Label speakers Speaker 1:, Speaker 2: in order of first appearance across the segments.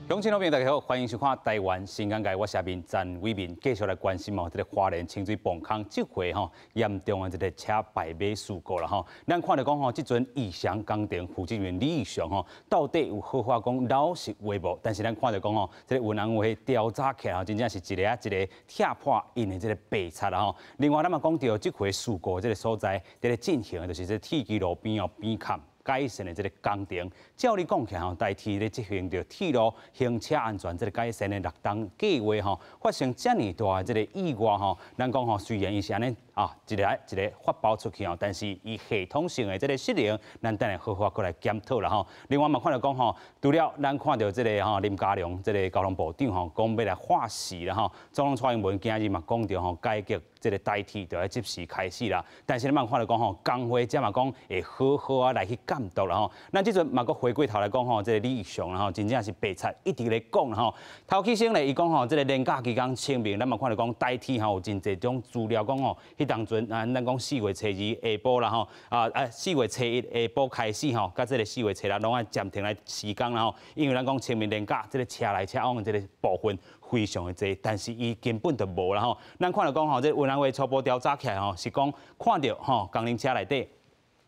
Speaker 1: 鄉親老朋友大家好，歡迎收看《台灣新眼界》，我是阿明詹偉民，繼續來關心哦，這个花蓮清水磅空這回吼嚴重的這个車敗馬事故啦吼。咱看著講吼，這陣義祥工程負責人李義祥吼，到底有好話講老實話無？但是咱看著講吼，這个運安會調查起來吼，真正是一个仔一个拆破𪜶的這个白賊啦吼。另外，咱嘛講著這回事故這个所在，佇咧進行的就是這鐵支路邊哦邊崁改善的這个工程，照理講起來吼，台鐵咧執行著鐵路行車安全這个改善的六冬計畫吼，發生遮爾大的這个意外吼，咱講吼，雖然伊是按呢啊，一个一个發包出去吼，但是伊系統性的這个失靈，咱等下好好閣來檢討啦吼。另外嘛，看著講吼，除了咱看著這个吼林佳龍這个交通部長吼，講欲來劃時啦吼，總統蔡英文今日嘛講著吼，改革這个台鐵就愛即時開始啦。但是咱嘛看著講吼，工會這嘛講會好好啊來去監督啦吼。咱這陣嘛閣回過頭來講吼，這个李義祥啦吼，真正是白賊，一直咧講啦吼。頭起先咧，伊講吼，這个連假期間清明，咱嘛看著講台鐵吼有真濟種資料講吼，彼當陣啊，咱講4月初二下晡啦吼，4月初一下晡開始吼，佮這个4月初六攏愛暫停來時間啦吼，因為咱講清明連假，這个車來車往的這个部分非常的濟，但是伊根本就無啦吼。咱看著講吼，這個運安會初步調查起來吼，是講看著吼工程車內底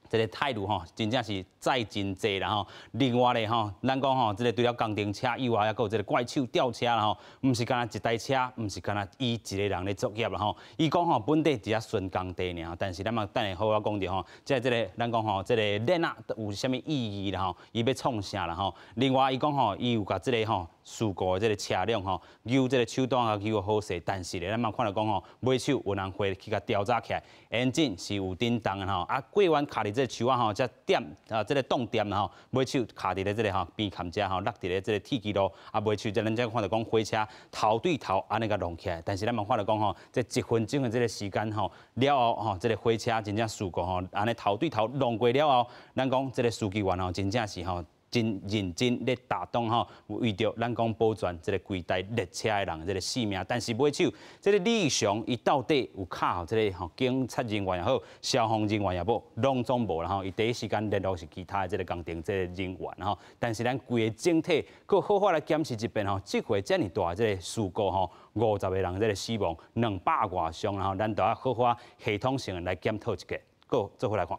Speaker 1: 這个態度吼，真正是載真濟啦吼。另外咧吼，咱講吼，這个除了工程車以外，還閣有這个怪手吊車啦吼，毋是干焦一台車，毋是干焦伊一个人咧作業啦吼。伊講吼，本底佇遐巡工地爾，但是咱嘛等下好好講著吼，這個咱講吼，這个鏈仔有啥物意義啦吼？伊欲創啥啦吼？另外伊講吼，伊有共這个吼事故的這个車輛吼，揪這个手帶共揪好勢，但是咧，咱嘛看著講吼，尾手運安會去共調查起來，引擎是有振動的吼，啊，過彎卡佇這個樹仔吼，才點啊，這个擋電啦吼，尾手卡佇咧這个吼邊崁遮吼，落佇咧這个鐵支路，啊，尾手這咱才看著講火車頭對頭按呢共撞起來，但是咱嘛看著講吼，這一分鐘的這个時間吼了後吼，這个火車真正事故吼，按呢頭對頭撞過了後，咱講這个司機員吼，真正是吼真認真咧打擋吼，為著咱講保全這个規台列車的人這个性命，但是尾手這个李義祥伊到底有敲予這个吼警察人員也好，消防人員也好，攏總無啦吼，伊第一時間聯絡是其他的這个工程這个人員吼，但是咱規个整體閣好好來檢視一遍吼，這回遮爾大這个事故吼，50個人這个死亡，200外傷，然後咱都要好好系統性的來檢討一下，閣做伙來看。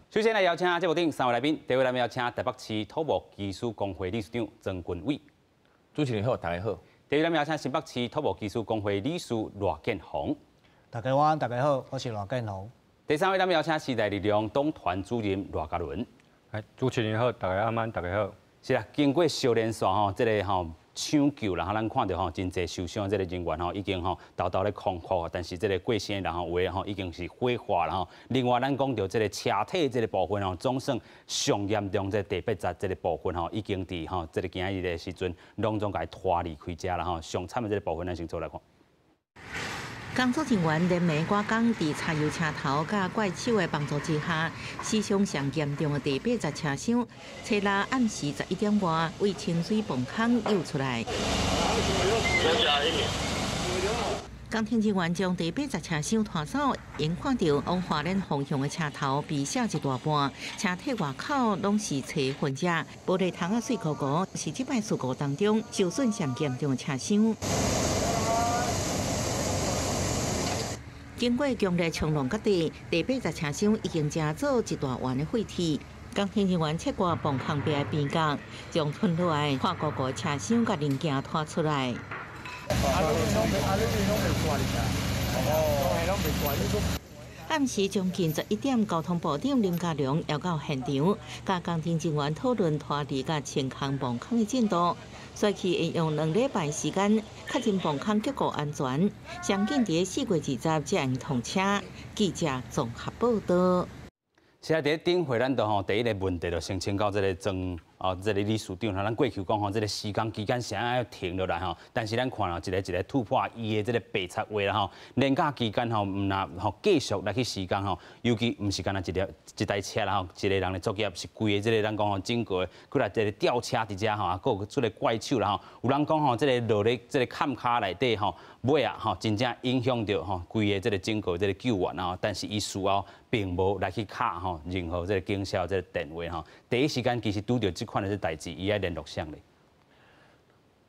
Speaker 1: 首先來邀請節目頂三位來賓，第一位來邀請台北市土木技師公會理事長曾君偉。
Speaker 2: 主持人好，大家好。
Speaker 1: 第二位邀請新北市土木技師公會理事賴建宏。
Speaker 3: 大家晚安，大家好，我是賴建宏。
Speaker 1: 第三位咱邀請時代力量黨團主任賴嘉倫。
Speaker 4: 哎，主持人好，大家晚安，大家好。
Speaker 1: 是啊，經過小連線吼，這个吼搶救啦，咱看著吼真濟受傷這个人員吼，已經吼沓沓咧康復，但是這个過身的人吼，有的吼已經是火化啦吼。另外，咱講著這个車體這个部分吼，總算上嚴重這個第八節這个部分吼，已經佇吼這个今日的時陣，攏總共拖離開遮啦吼。上慘的這个部分，咱先做來看。
Speaker 5: 工作人員連暝趕工，佇柴油車頭佮怪手的幫助之下，死傷上嚴重的第八節車廂，初六暗時11點外，為清水磅空救出來。工程人員將第八節車廂拖走，𪜶看著往花蓮方向的車頭被寫一大半，車體外口攏是車痕跡，玻璃窗仔碎糊糊，是這擺事故當中受損上嚴重的車廂。經過強烈衝浪決定，第八節車廂已經成做一大丸的廢鐵。工程人員切割磅空壁的邊角，將吞落來破糊糊的車廂佮零件拖出來。暗時將近11點，交通部長林佳龍也到現場，佮工程人員討論拖離佮清空磅空的進度。煞去會用2禮拜時間確認磅空結構安全，上緊佇4月20才會通車。記者綜合報道。
Speaker 1: 是啊，佇頂回咱就吼第一个問題就先請教這个曾哦，這个理事長吼，咱過去講吼，這个施工期間啥愛停落來吼，但是咱看了一个一个突破伊的這个白賊話啦吼，連假期間吼，毋若吼繼續來去施工吼，尤其毋是干焦一粒一台車啦吼，一个人的作業是規个這个咱講吼整個過來這个吊車佇遮吼，啊，閣有出個怪手啦吼，有人講吼，這个落咧這个坎跤內底吼，尾仔吼真正影響著吼規个這个整個這个救援吼，但是伊事後並無來去敲吼任何這个警消這个電話吼，第一時間其實拄著這款的這代誌，伊愛聯絡誰咧？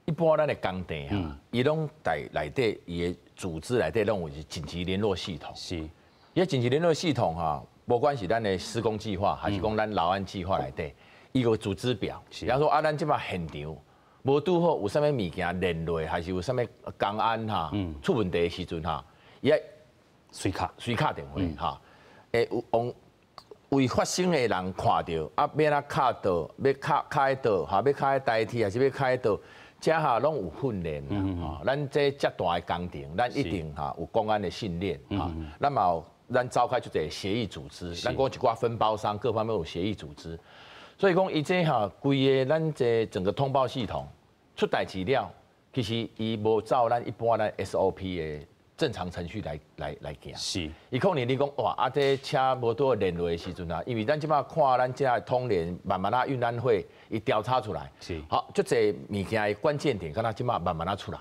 Speaker 2: 一般咱的工地哈，伊攏內內底伊的組織內底攏有緊急聯絡系統。伊緊急聯絡系統哈，不管是咱的施工計劃，還是講咱勞安計劃內底，伊有組織表。比方說啊，咱這擺現場無拄好有啥物物件連落，還是有啥物工安哈出問題的時陣哈，伊愛
Speaker 1: 隨敲
Speaker 2: 隨敲電話哈，會有往為發生的人看著，啊，欲按怎敲倒，欲敲敲倒，哈，欲敲代替，還是欲敲倒？這哈攏有訓練啦，咱這遮大的工程，咱一定哈有工安的訓練，哈，咱嘛有咱召開這個協議組織，咱講一寡分包商各方面有協議組織，所以講伊這哈規个咱這整個通報系統出代誌了，其實伊無照咱一般咱 SOP 的正常程序來行。伊可能你講哇，啊這車無拄連落的時陣啊，因為咱這擺看咱這通聯慢慢仔運安會伊調查出來。好，足濟物件的關鍵點，敢若這擺慢慢仔出來。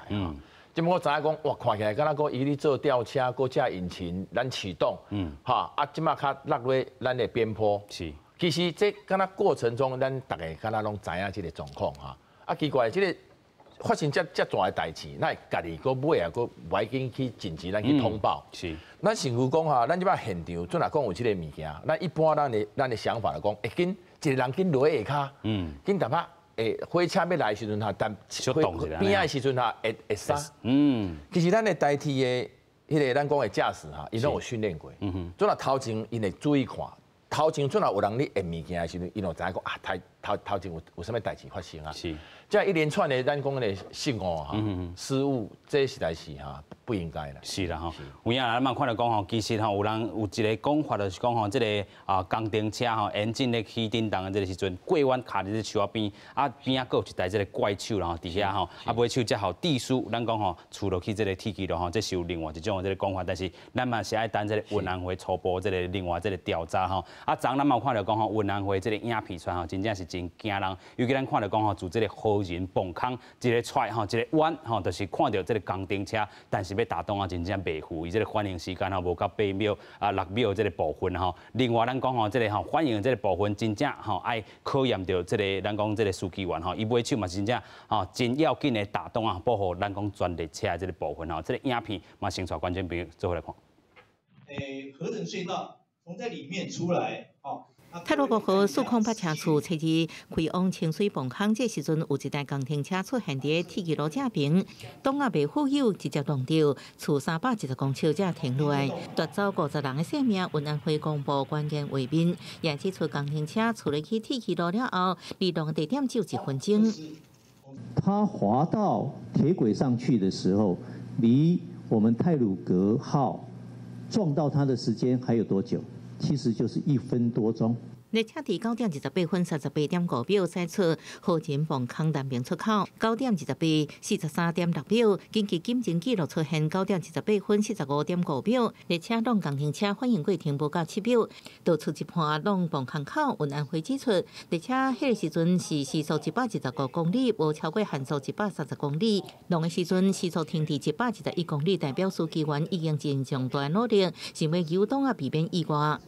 Speaker 2: 這擺我知影講，哇，看起來敢若講伊咧做吊車，閣這引擎咱啟動。哈，啊，這擺較落落咱的邊坡。其實這敢若過程中，咱逐个敢若攏知影這个狀況哈。啊，奇怪，這个發生遮遮大的代誌，哪會家己閣尾仔閣無愛緊去緊急咱去通報？咱甚至講哈，咱這擺現場陣若講有這个物件，咱一般咱的想法來講，會緊一个人緊落下跤，緊淡薄會火車欲來的時陣哈，但邊仔的時陣哈，會會剎。其實咱的代替的彼个咱講的駕駛哈，伊攏有訓練過。陣若頭前𪜶會注意看，頭前陣若有人咧按物件的時陣，𪜶就知影講啊，頭頭頭前有啥物代誌發生啊？這一連串的咱講的失誤哈、失誤，這實在是哈不應該啦。
Speaker 1: 是啦吼，有影咱嘛看著講吼，其實吼有人有一个講法，就是講吼，這个啊工程車吼引擎咧起振動的這个時陣，過彎卡佇這樹仔邊，啊邊仔閣有一台這个怪手啦吼，佇遐吼，啊尾手才予地師，咱講吼，墜落去這个鐵枝路吼，這是有另外一種的這个講法，但是咱嘛是愛等這个運安會初步這个另外這个調查吼。啊，昨咱嘛有看著講吼，運安會這个影片出來吼，真正是真驚人，尤其咱看著講吼，自這个予仁磅空一个出吼，一个彎吼，就是看著這个工程車，但是欲打擋啊，真正袂赴，伊這个反應時間吼無到8秒啊6秒這个部分吼。另外咱講吼，這个吼反應這个部分真正吼愛考驗著這个咱講這个司機員吼，伊尾手嘛真正吼真要緊的打擋啊，保護咱講全列車的這个部分吼。這个影片嘛，先帶觀眾朋友做伙來看。
Speaker 6: 予仁隧道從這裡面出來，哦。
Speaker 5: 太魯閣號408車次，初二開往清水磅空，這時陣有一台工程車出現佇鐵枝路這邊，擋仔袂赴有直接撞著，厝310公尺才停落來，奪走50人的性命。運安會公布關鍵畫面，也指出工程車墜落去鐵枝路了後，離撞地點只有1分鐘。
Speaker 7: 它滑到鐵軌上去的時候，離我們太魯閣號撞到它的時間還有多久？其實就是1分多鐘。
Speaker 5: 列車佇9點28分38.5秒駛出予仁磅空南邊出口，9點28、43.6秒，根據警偵記錄出現9點28分45.5秒，列車挵工程車反應過程無夠7秒，就出一半挵磅空口。運安會指出，列車彼個時陣是時速125公里，無超過限速130公里。挵的時陣時速停佇121公里，代表司機員已經盡上大努力，想欲誘擋啊，避免意外。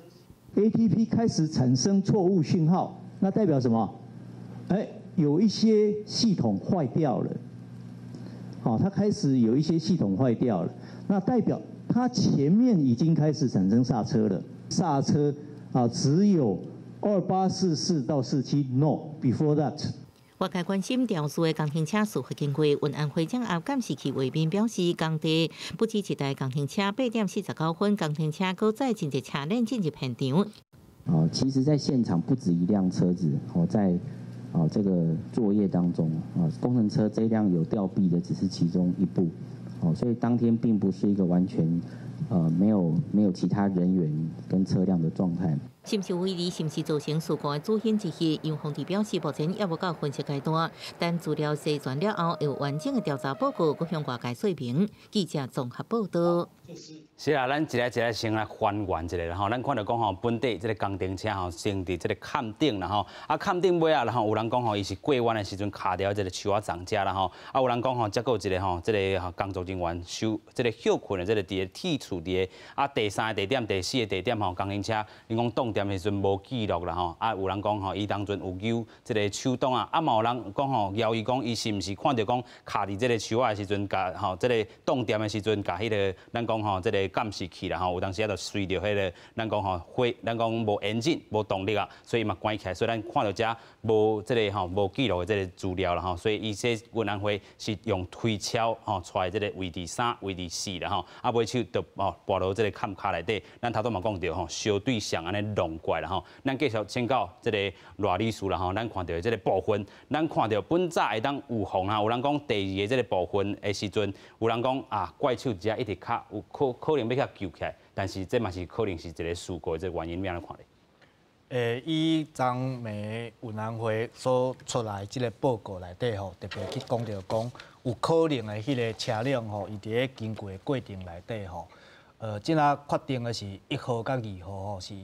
Speaker 7: ATP 開始產生錯誤訊號，那代表什麼？哎，有一些系統壞掉了。好，它開始有一些系統壞掉了，那代表它前面已經開始產生剎車了。剎車啊，只有2844到47，no before that。
Speaker 5: 外界關心肇事的工程車事發經過，運安會掌握監視器畫面表示，工地不止一台工程車，8點49分，工程車閣載真濟車鏈進入現場。
Speaker 8: 哦，其實，在現場不止一輛車子哦，在哦這個作業當中啊，工程車這輛有吊臂的只是其中一部，哦，所以當天並不是一個完全沒有其他人員跟車輛的狀態。
Speaker 5: 是毋是違例，是毋是造成事故的主因之一？楊鳳娣表示，目前猶無到分析階段，等資料齊全了後，有完整的調查報告，閣向外界說明。記者綜合報道。
Speaker 1: 是啊，咱一个一个先來還原一下吼。咱看著講吼，本地這个工程車吼，先佇這个崁頂啦吼，啊崁頂尾啊，然後有人講吼，伊是過彎的時陣卡著這个樹仔叢遮啦吼，啊有人講吼，這閣有一个吼，這个工作人員收這个歇睏的這个佇个鐵厝佇个啊第三个地點、第四个地點吼，工程車𪜶講擋電的時陣無記錄啦吼，啊有人講吼，伊當陣有揪這个手擋啊，啊嘛有人講吼，懷疑講伊是毋是看著講卡佇這个樹仔的時陣，共吼這个擋電的時陣，共彼个咱講吼，這个監視器啦吼，有當時啊就隨著彼个咱講吼火，咱講無引擎、無動力啊，所以嘛關起來，所以咱看著遮無這个吼無記錄的這个資料啦吼，所以伊這運安會是用推車吼帶這个位置三、位置四啦吼，啊尾手就哦跋落這个崁跤內底，咱頭拄嘛講著吼，相對上按呢弄過來啦吼，咱繼續請教這个賴女士啦吼，咱看著這个部分，咱看著本早會當有防啊，有人講第二个這个部分的時陣，有人講啊怪手遮一直卡有可能欲共救起來，但是這嘛是可能是一个事故的這个原因，欲按怎看咧？
Speaker 3: 以昨暝運安會所出來這个報告內底吼，特別去講著講有可能的彼个車輛吼，伊佇咧經過的過程內底吼，這若確定的是1號佮2號吼，是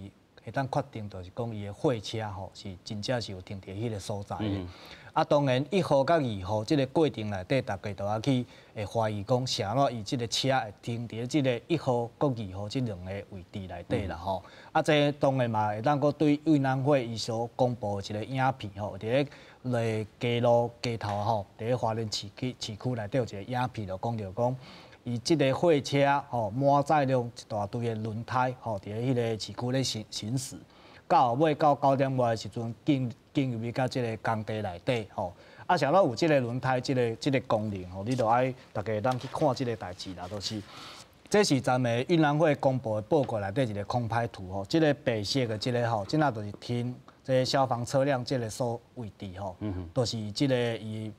Speaker 3: 會當確定，就是講伊的貨車吼是真正是有停佇彼个所在的。啊，當然1號佮2號這个過程內底，大家都愛去會懷疑講，啥物伊這个車會停佇這个1號佮2號這兩個位置內底啦吼。啊，這當然嘛會當閣對運安會伊所公布的一个影片吼，佇咧咧街路街頭吼，佇咧花蓮市區內底有一个影片，就講著講，伊這个貨車吼滿載了一大堆的輪胎吼，佇咧彼个市區咧行駛，到尾到9點外的時陣進入去到這个工地內底吼。啊，啥物有這个輪胎這个功能吼，你著愛大家會當去看這个代誌啦，就是這是昨暝運安會公布的報告內底一个空拍圖吼，這个白色的這个吼，這若就是停這个消防車輛這个所位置吼，就是這个伊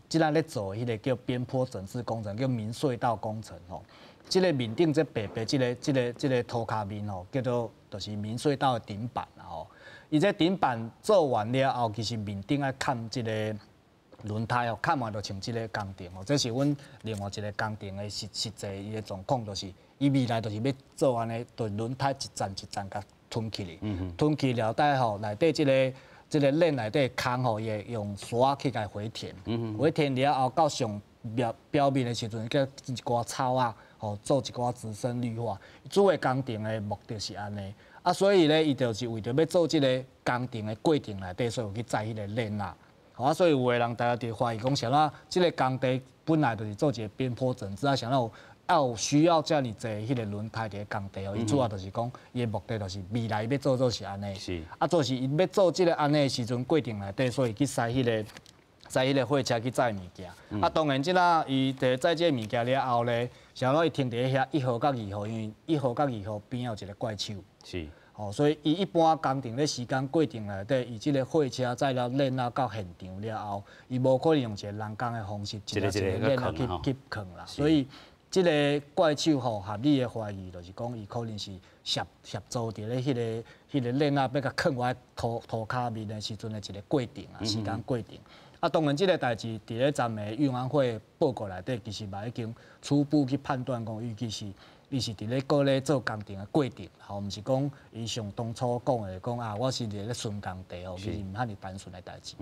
Speaker 3: 這若咧做的彼个叫邊坡整治工程，叫明隧道工程吼。這个面頂這白白這个塗跤面吼，叫做就是明隧道的頂板啦吼。伊這頂板做完了後，其實面頂愛崁這个輪胎哦，崁完就像這个工程哦。這是阮另外一个工程的實際伊的狀況，就是伊未來就是欲做按呢，就輪胎一層一層共吞起去，吞起了底吼，內底這个鏈內底空吼，伊會用沙去共回填，回填了後到上表面的時陣，閣一寡草仔，吼做一寡植生綠化。主要工程的目的是按呢，啊，所以咧，伊就是為著欲做這个工程的過程內底，所以有去載彼个鏈仔。啊，所以有的人大家就懷疑講，啥物這个工地本來就是做一个邊坡整治啊，啥物有需要遮爾濟彼个輪胎佇咧工地哦？伊主要就是講，伊的目的就是未來欲做做是按呢。啊，做是伊欲做這个按呢的時陣過程內底，所以去駛彼个載彼个貨車去載物件。啊，當然這若伊佇載這个物件了後咧，啥物伊停佇遐1號佮2號，因為1號佮2號邊有一个怪手。哦，所以伊一般工程咧時間過程內底，伊這个貨車載了鏈仔到現場了後，伊無可能用一个人工的方式，一個一個鏈仔去囥啦。所以這个怪手吼，合理的懷疑就是講，伊可能是協助佇咧彼个鏈仔欲共囥佇塗跤面的時陣的一个過程啊，時間過程。啊，當然這个代誌佇咧昨暝運安會報告內底，其實嘛已經初步去判斷講，伊其實伊是佇咧閣咧做工程的過程，吼，毋是講伊像當初講的講啊，我是佇咧巡工地吼，其實毋遐爾單純的代誌。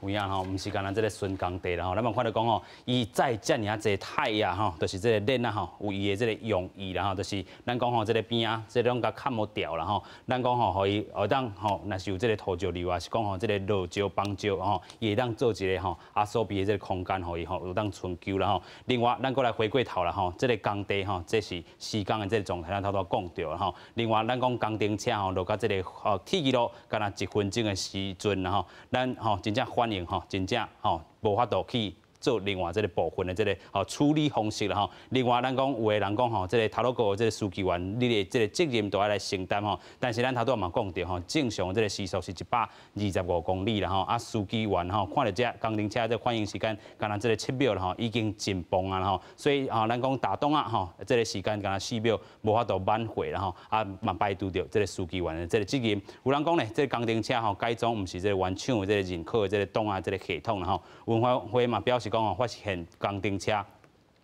Speaker 1: 有影吼，毋是干焦這个巡工地啦吼，咱嘛看著講吼，伊載遮爾濟胎啊吼，就是這個鏈仔吼，有伊的這个用意啦吼，就是咱講吼，這个邊仔，這攏共崁無牢啦吼，咱講吼，予伊會當吼，若是有這个土石流啊，是講吼，這个落石崩石吼，伊會當做一个吼啊鎖閉的這个空間，予伊吼有當存救啦吼。另外，咱閣來回過頭啦吼，這个工地吼，這是施工的這个狀態，咱頭拄講著啦吼。另外，咱講工程車吼落到這个吼鐵支路，干焦一分鐘的時陣啦吼，咱吼真正反應吼，真正吼無法度去。做另外這個部分的這個吼處理方式啦吼。另外，咱講有的人講吼，這個頭路過這個司機員，你的這個責任都愛來承擔吼。但是咱頭拄嘛講著吼，正常這個時速是125公里啦吼。啊，司機員吼看著這工程車這反應時間，敢若這個7秒啦吼，已經真磅啊吼。所以吼，咱講打擋仔吼，這個時間敢若4秒，無法度挽回啦吼。啊，嘛排除著這個司機員的這個責任。有人講咧，這個工程車吼改裝毋是這個原廠的這個認可的這個擋仔這個系統啦吼。運發會嘛表示講吼，發現工程車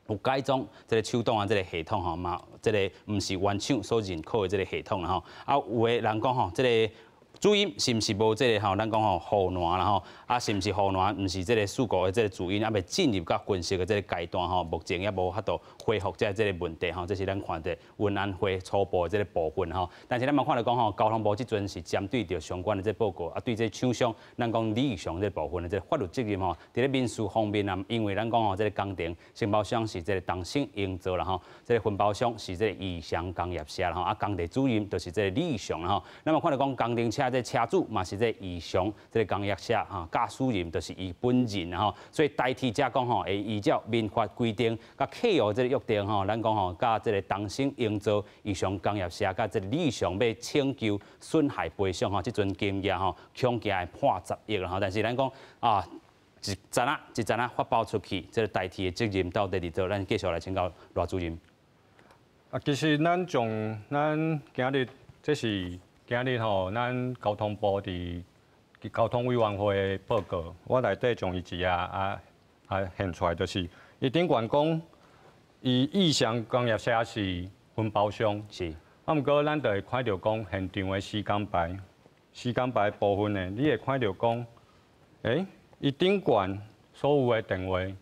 Speaker 1: 有改裝這個手擋仔這個系統吼，嘛這個毋是原廠所認可的這個系統啦吼。啊，有的人講吼，這個主因是毋是無這個吼？咱講吼護欄啦吼，啊是毋是護欄？毋是這個事故的這個主因，猶未進入佮分析的這個階段吼，目前猶無法度回復這個問題吼。這是咱看著運安會初步的這個部分吼。但是咱嘛看著講吼，交通部這陣是針對著相關的這個報告，啊對這廠商，咱講李義祥這個部分的這個法律責任吼，佇咧民事方面啊，因為咱講吼，這個工程承包商是這個東昇營造啦吼，這個分包商是這個義祥工業社啦吼，啊工地主任就是這個李義祥啦吼。咱嘛看著講工程車這車主嘛是這個義祥這個工業社吼，駕駛人就是伊本人吼，所以代替者講吼，會依照民法規定，佮契約這個約定吼，咱講吼，佮這個東昇營造義祥工業社佮這個李義祥欲請求損害賠償吼，這陣金額吼，恐驚會破10億啦吼。但是咱講啊，一層仔一層仔發包出去，這個代替的責任到底佇佗？咱繼續來請教賴主任。
Speaker 4: 啊，其實咱從咱今日這是今日吼，咱交通部佇交通委員會的報告，我內底將伊一頁獻出來，就是伊頂懸講，伊義祥工業社是分包商，啊，毋過咱就會看著講現場的時間牌，時間牌部分呢，你會看著講，伊頂懸所有的電話，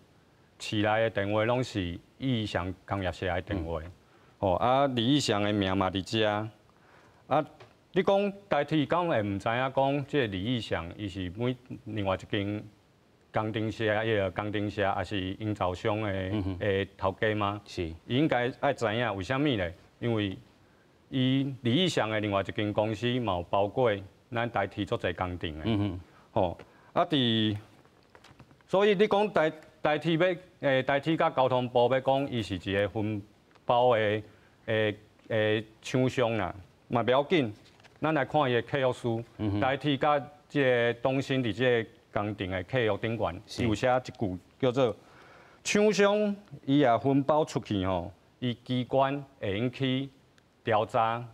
Speaker 4: 市內的電話攏是義祥工業社的電話，吼，啊，李義祥的名嘛佇遮，啊。你講台鐵敢會毋知影講，這個李義祥伊是每另外一間工程社，彼個工程社抑是營造商的頭家嗎？伊應該愛知影，為啥物咧？因為伊李義祥的另外一間公司嘛有包過咱台鐵足濟工程的，吼，啊佇，所以你講台鐵欲台鐵佮交通部欲講，伊是一個分包的廠商啦，嘛袂要緊。咱來看伊的契約書，台鐵佮這個東昇佇這個工程的契約頂懸，伊有寫一句叫做廠商伊也分包出去吼，伊機關會用去調查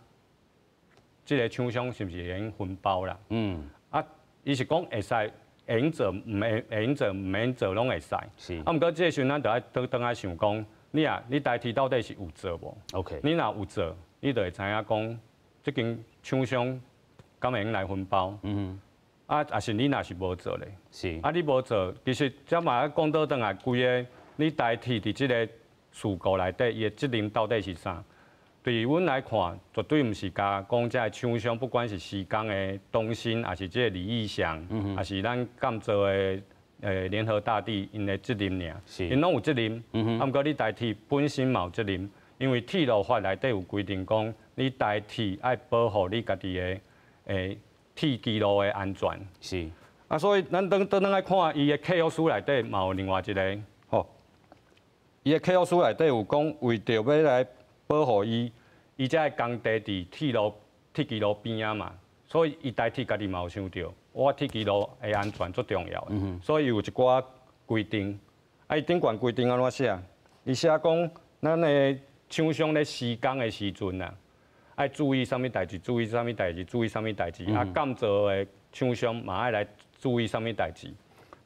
Speaker 4: 這個廠商是毋是會用分包啦。啊，伊是講會使會用做，毋會會用做，毋免做攏會使。啊，毋過這個時陣咱就愛倒轉來想講，你啊，你台鐵到底是有做無你若有做，你就會知影講，這間廠商敢會用來分包？啊，抑是你若是無做咧？啊，你無做，其實這嘛講倒轉來，規個你台鐵佇這個事故內底，伊的責任到底是啥？對阮來看，絕對毋是共講這個廠商，不管是施工的東昇，抑是這個李義祥，抑是咱監造的聯合大地，𪜶的責任爾。𪜶攏有責任。啊，毋過你台鐵本身嘛有責任，因為鐵路法內底有規定講，你台鐵愛保護你家己的鐵軌路的安全。啊，所以咱轉轉來看伊的契約書內底嘛有另外一個吼，伊的契約書內底有講，為著欲來保護伊，伊這个工地佇鐵路鐵軌路邊仔嘛，所以伊台鐵家己嘛有想著，我鐵軌路的安全足重要的，所以有一寡規定。啊，伊頂懸規定按怎寫？伊寫講，咱的廠商咧施工的時陣啊，愛注意啥物代誌，注意啥物代誌，注意啥物代誌。啊，監造的廠商嘛愛來注意啥物代誌。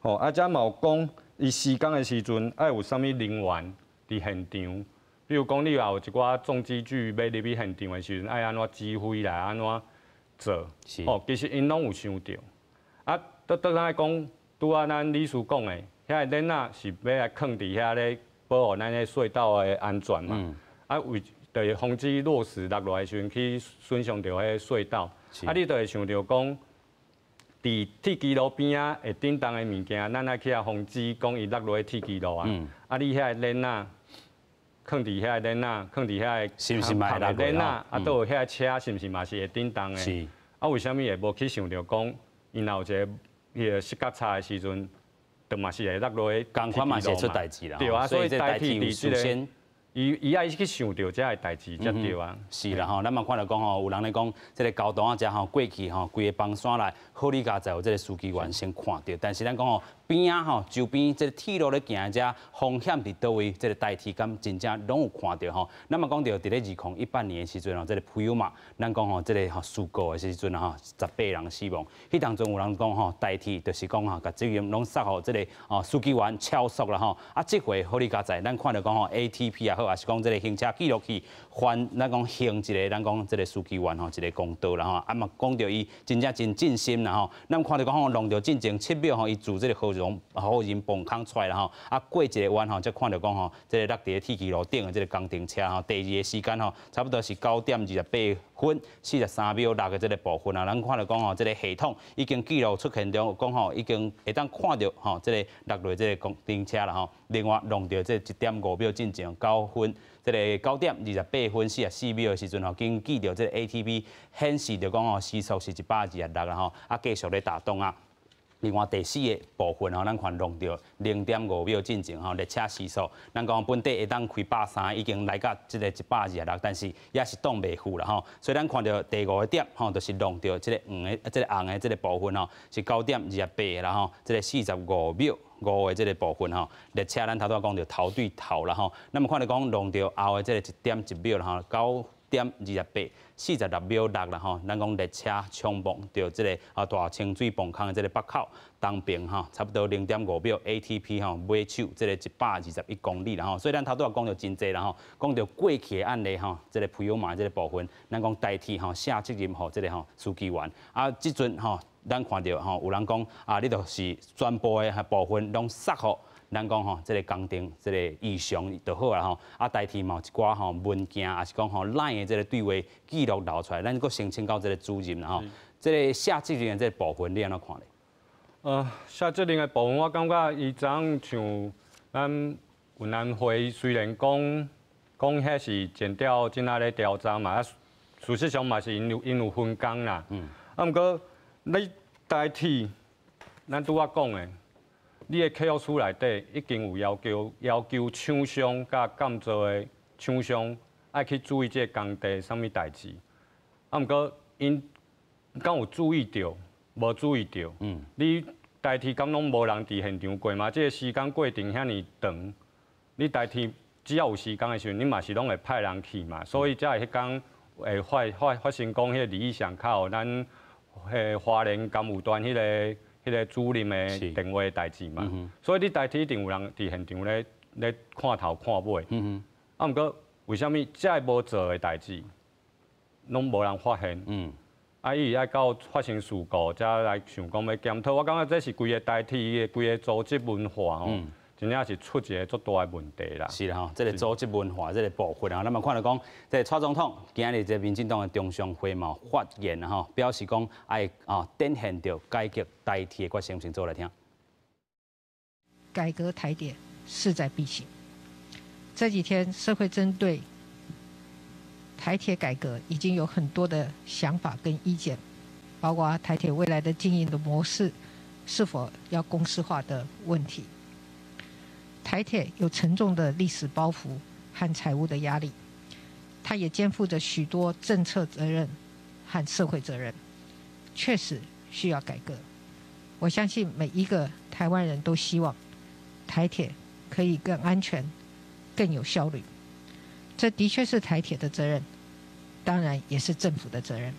Speaker 4: 吼，啊，遮嘛有講，伊施工的時陣愛有啥物人員佇現場。比如講，你若有一寡重機具欲入去現場的時陣，愛按怎指揮來按怎做？吼，其實𪜶攏有想著。啊，倒轉來講，拄仔咱理事講的，遐個鏈仔是欲來囥佇遐咧保護咱的隧道的安全嘛。啊，為就是防止落石落落來的時陣去損傷著彼個隧道。啊，你就會想著講，佇鐵軌路邊仔會振動的物件，咱愛去遐防止講伊落落去鐵軌路啊。啊，你遐個鏈仔，囥佇遐個鏈仔，囥佇遐個
Speaker 1: 是毋是嘛會落
Speaker 4: 鏈仔，啊，閣有遐個車是毋是嘛是會振動的？啊，為啥物會無去想著講，伊若有一個彼个摔跤差的時陣，就嘛是會落落去，
Speaker 1: 仝款嘛是會出代誌啦。
Speaker 4: 對啊，所以台鐵有事先。伊愛去想著這个代誌才對啊。
Speaker 1: 是啦吼，咱嘛看著講吼，有人咧講，這个交通啊，遮吼過去吼，規个崩山來，好哩佳哉有這个司機員先看著，但是咱講吼，邊仔吼周邊這个鐵路咧行遮風險佇佗位，這个台鐵敢真正攏有看著吼。咱嘛講著佇咧2018年的時陣吼，這个普悠瑪，咱講吼，這个吼事故的時陣吼，18人死亡。彼當陣有人講吼，台鐵就是講吼，共責任攏捒予這个哦司機員超速啦吼。啊，這回好哩佳哉，咱看著講吼 ATP 也好，抑是講這个行車記錄器，還咱講還一个，咱講這个司機員吼一个公道啦吼。啊嘛講著伊真正真盡心啦吼。咱看著講吼，弄著進前7秒吼，伊自這个予仁磅空出來啦吼。啊過一個彎吼，才看著講吼，這个落佇咧鐵支路頂的這个工程車吼，第二个時間吼，差不多是9點28分43秒落的這个部分啊。咱看著講吼，這个系統已經記錄出現中，講吼已經會當看著吼，這个落落這个工程車啦吼。另外弄著這1點5秒進前9分，這个9點28分44秒的時陣吼，根據著這个 ATP 顯示著講吼，時速是126啦吼，啊繼續咧打動啊。另外第四个部分吼，咱看弄著0.5秒進前吼，列車時速，咱講本底會當開130，已經來到這个126，但是也是擋袂赴啦吼。所以咱看著第五个點吼，就是弄著這个黃的、這个紅的這个部分吼，是9點28啦吼，這个45秒5的這个部分吼，列車咱頭拄仔講著頭對頭啦吼。咱嘛看著講弄著後的這个1點1秒啦吼，9點28、46秒6啦吼，咱講列車衝撞著這个啊大清水磅空的這个北口東邊吼，差不多0.5秒 ATP 吼尾手這个121公里啦吼，所以咱頭拄仔講著真濟啦吼，講著過去的案例吼，這个普悠瑪這个部分，咱講台鐵吼卸責任予這个吼司機員，啊這陣吼咱看著吼有人講啊，你就是全部的部分攏捒予咱講吼，這个工程這个異常就好啦吼。啊，台鐵嘛有一寡吼文件，抑是講吼 LINE 的這个對話記錄流出來，咱閣申請到這个主任啦吼。這个卸責任的這个部分，你按怎看咧？
Speaker 4: 卸責任的部分，我感覺伊昨昏像咱運安會雖然講講彼是檢調正在咧調查嘛，啊，事實上嘛是𪜶有分工啦。啊，毋過你台鐵，咱拄仔講的。你的契約書內底已經有要求廠商佮監造的廠商愛去注意這个工地啥物代誌，啊，毋過𪜶敢有注意著？無注意著？你台鐵敢攏無人佇現場過嘛？這个時間過程遐爾長，你台鐵只要有時間的時陣，你嘛是攏會派人去嘛。所以才會彼工會發生講彼个李義祥敲予咱彼花蓮工務段彼个主任的電話的代誌嘛，所以你台鐵一定有人佇現場咧看頭看尾。啊，毋過為啥物這个無做的代誌，攏無人發現？啊，伊愛到發生事故，才來想講欲檢討。我感覺這是規个台鐵的規个組織文化吼，真正是出一个足大的問題啦。
Speaker 1: 是啦吼，這个組織文化這个部分啊，咱嘛看著講，這个蔡總統今日這民進黨的中常會嘛發言吼，表示講愛啊展現著改革台鐵的決心，先做來聽。
Speaker 9: 改革台鐵勢在必行。這幾天社會針對台鐵改革已經有很多的想法跟意見，包括台鐵未來的經營的模式是否要公司化的問題。台鐵有沉重的歷史包袱和財務的壓力，它也肩負着許多政策責任和社會責任，確實需要改革。我相信每一個台灣人都希望台鐵可以更安全、更有效率。這的確是台鐵的責任，當然也是政府的責任。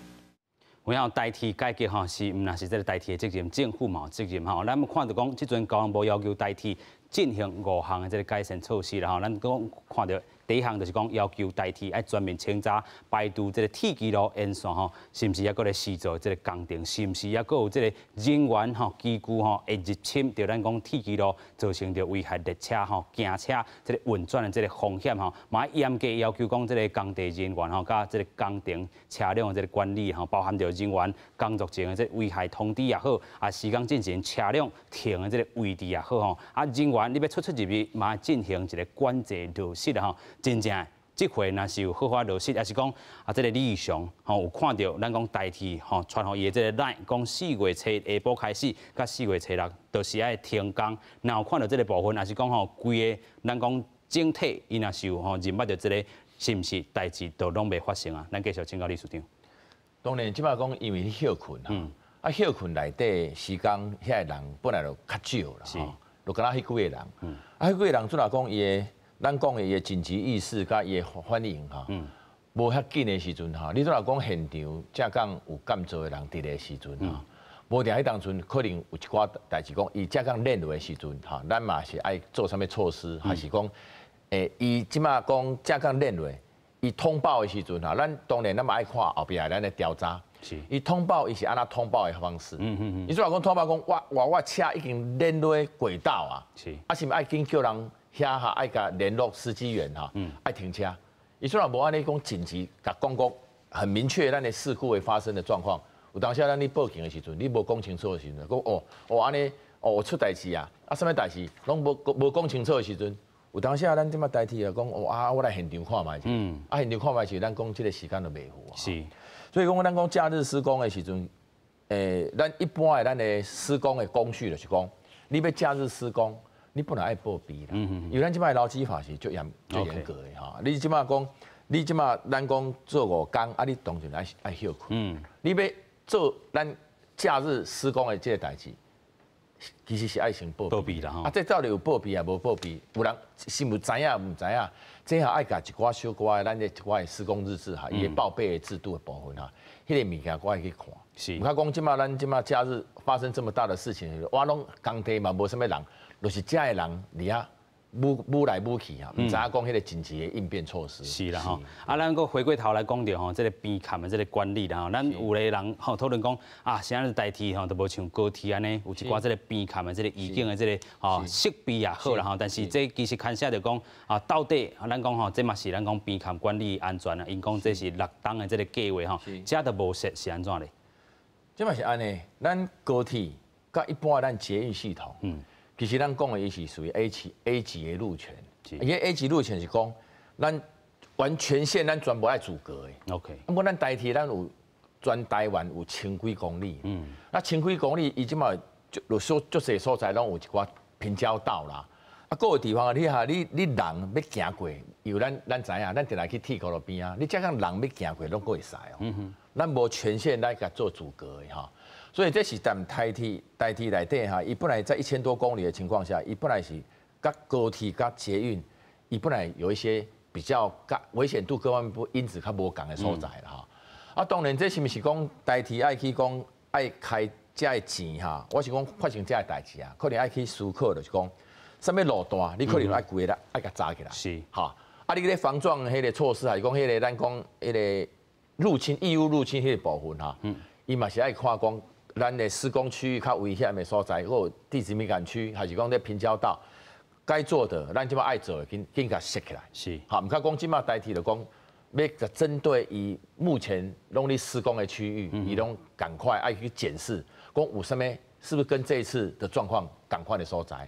Speaker 1: 有影台鐵改革吼，是毋但是這个台鐵的責任，政府嘛有責任吼。咱看著講，這陣交通部要求台鐵進行五項的這个改善措施啦吼。咱講看著第一項就是講要求台鐵愛全面清查排除這个鐵支路沿線吼，是毋是猶閣咧施做這个工程？是毋是猶閣有這个人員吼機具吼會入侵著咱講鐵支路，造成著危害列車吼行車這个運轉的這个風險吼？嘛嚴格要求講這个工地人員吼，佮這个工程車輛的這个管理吼，包含著人員工作前的這个危害通知也好，啊施工進行車輛停的這个位置也好吼，啊人員你欲出出入入嘛進行一个管制落實吼，真正這回若是有好好落實，抑是講啊，這個李義祥吼有看著咱講台鐵吼傳予伊的這個 LINE，講4月初一下晡開始，佮4月初六就是愛停工。若有看著這個部分，抑是講吼規個咱講整體，伊若是有吼認捌著這個，是毋是代誌都攏袂發生啊？咱繼續請教理事長。
Speaker 2: 當然，這擺講因為咧歇睏啊，啊歇睏內底時間，遐个人本來就較少啦，吼，就敢若彼幾個人，啊彼幾個人主若講伊的。咱講的伊的緊急意識佮伊的反應吼，無遐緊的時陣吼，你拄若講現場正講有監造的人佇咧時陣吼，無定彼當陣可能有一寡代誌講，伊正講練落的時陣吼，咱嘛是愛做啥物措施，還是講，伊這馬講正講練落，伊通報的時陣吼，咱當然咱嘛愛看後壁咱的調查，伊通報伊是按怎通報的方式，伊主若講通報講我車已經練落軌道啊，啊是毋愛緊叫人？遐哈愛共聯絡司機員哈，愛停車。伊雖然無按呢講緊急，共講講很明確，咱的事故會發生的狀況。有當時咱咧報警的時陣，你無講清楚的時陣，講哦哦按呢哦出代誌啊，啊啥物代誌攏無講清楚的時陣，有當時咱這馬代替啊講哦啊我來現場看覓者，啊現場看覓時，咱講這個時間就袂赴啊。所以講咱講假日施工的時陣，咱一般的咱的施工的工序就是講，你欲假日施工。你本來愛報備啦，因為咱這擺勞基法是足嚴足嚴格的吼。你這擺講，你這擺咱講做五工，啊，你當然愛愛歇睏。你欲做咱假日施工的這個代誌，其實是愛先報
Speaker 1: 備啦。
Speaker 2: 啊，這到底有報備抑無報備？有人是毋知影毋知影？這下愛共一寡小寡的咱的一寡的施工日誌哈，伊的報備的制度的部分哈，彼個物件我愛去看。毋較講這擺咱這擺假日發生這麼大的事情，我攏工地嘛無啥物人。就是遮的人佇遐舞舞來舞去啊，毋知影講彼個緊急的應變措施。
Speaker 1: 是啦吼，啊，咱閣回過頭來講著吼，這個邊崁的這個管理啦吼，咱有的人吼討論講啊，啥物代志吼都無像高鐵按呢，有一寡這個邊崁的這個預警的這個吼設備也好啦吼，但是這其實牽涉著講啊，到底咱講吼，這嘛是咱講邊崁管理安全啊，𪜶講這是6冬的這個計劃吼，這都無設是按怎咧？
Speaker 2: 這嘛是按呢，咱高鐵佮一般咱捷運系統，其實咱講的伊是屬於 A 級的路權，伊 A 級路權是講，咱完全線咱全部愛阻隔的。啊，無咱台鐵咱有全台灣有千幾公里，那千幾公里伊這馬就說足濟所在攏有一寡平交道啦。啊，閣有地方啊，你哈你人欲行過，因為咱知影，咱定來去鐵箍路邊啊，你這樣人欲行過攏閣會使哦。咱無權限來共做阻隔的吼。所以這是踮台鐵內底哈，伊本來在1000多公里的情況下，伊本來是佮高鐵佮捷運，伊本來有一些比較危險度各方面不因子較無仝的所在啦吼。啊，當然這是毋是講台鐵愛去講愛開這个錢哈？我是講發生這个代誌啊，可能愛去思考就是講，啥物路段你可能愛規个愛共閘起來。吼，啊，你咧防撞彼個措施，還是講彼個咱講彼個入侵異物入侵彼個部分哈？伊嘛是愛看講。咱的施工區域較危險的所在，或地質敏感區，還是講咧平交道，該做的，咱這馬愛做的，緊緊共設起來。吼，毋較講這馬代替就講，欲針對伊目前攏咧施工的區域，伊攏趕快愛去檢視，講有啥物，是不是跟這一次的狀況仝款的所在？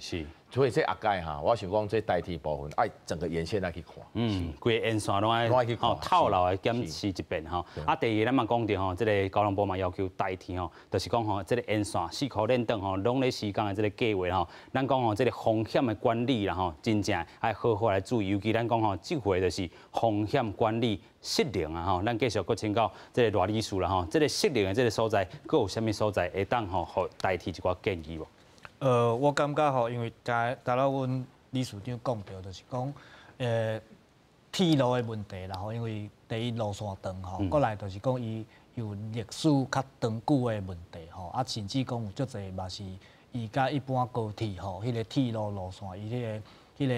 Speaker 2: 所以這後蓋哈，我想講這代替部分愛整個沿線來去看。
Speaker 1: 規個沿線攏愛
Speaker 2: 去看，
Speaker 1: 透漏來檢視一遍吼。啊，第二咱嘛講著吼，這個交通部嘛要求台鐵吼，就是講吼，這個沿線四箍連轉吼，攏咧施工的這個計劃吼，咱講吼，這個風險的管理啦吼，真正愛好好來注意，尤其咱講吼，這回就是風險管理失靈啊吼。咱繼續閣請教這個賴理事啦吼，這個失靈的這個所在，閣有啥物所在會當吼，予台鐵一寡建議無？
Speaker 3: 我感覺吼，因為剛才阮理事長講著，就是講，鐵路的問題啦吼，因為第一路線長吼，過來就是講伊有歷史較長久的問題吼，啊，甚至講有足濟嘛是伊佮一般高鐵吼，彼個鐵路路線伊彼個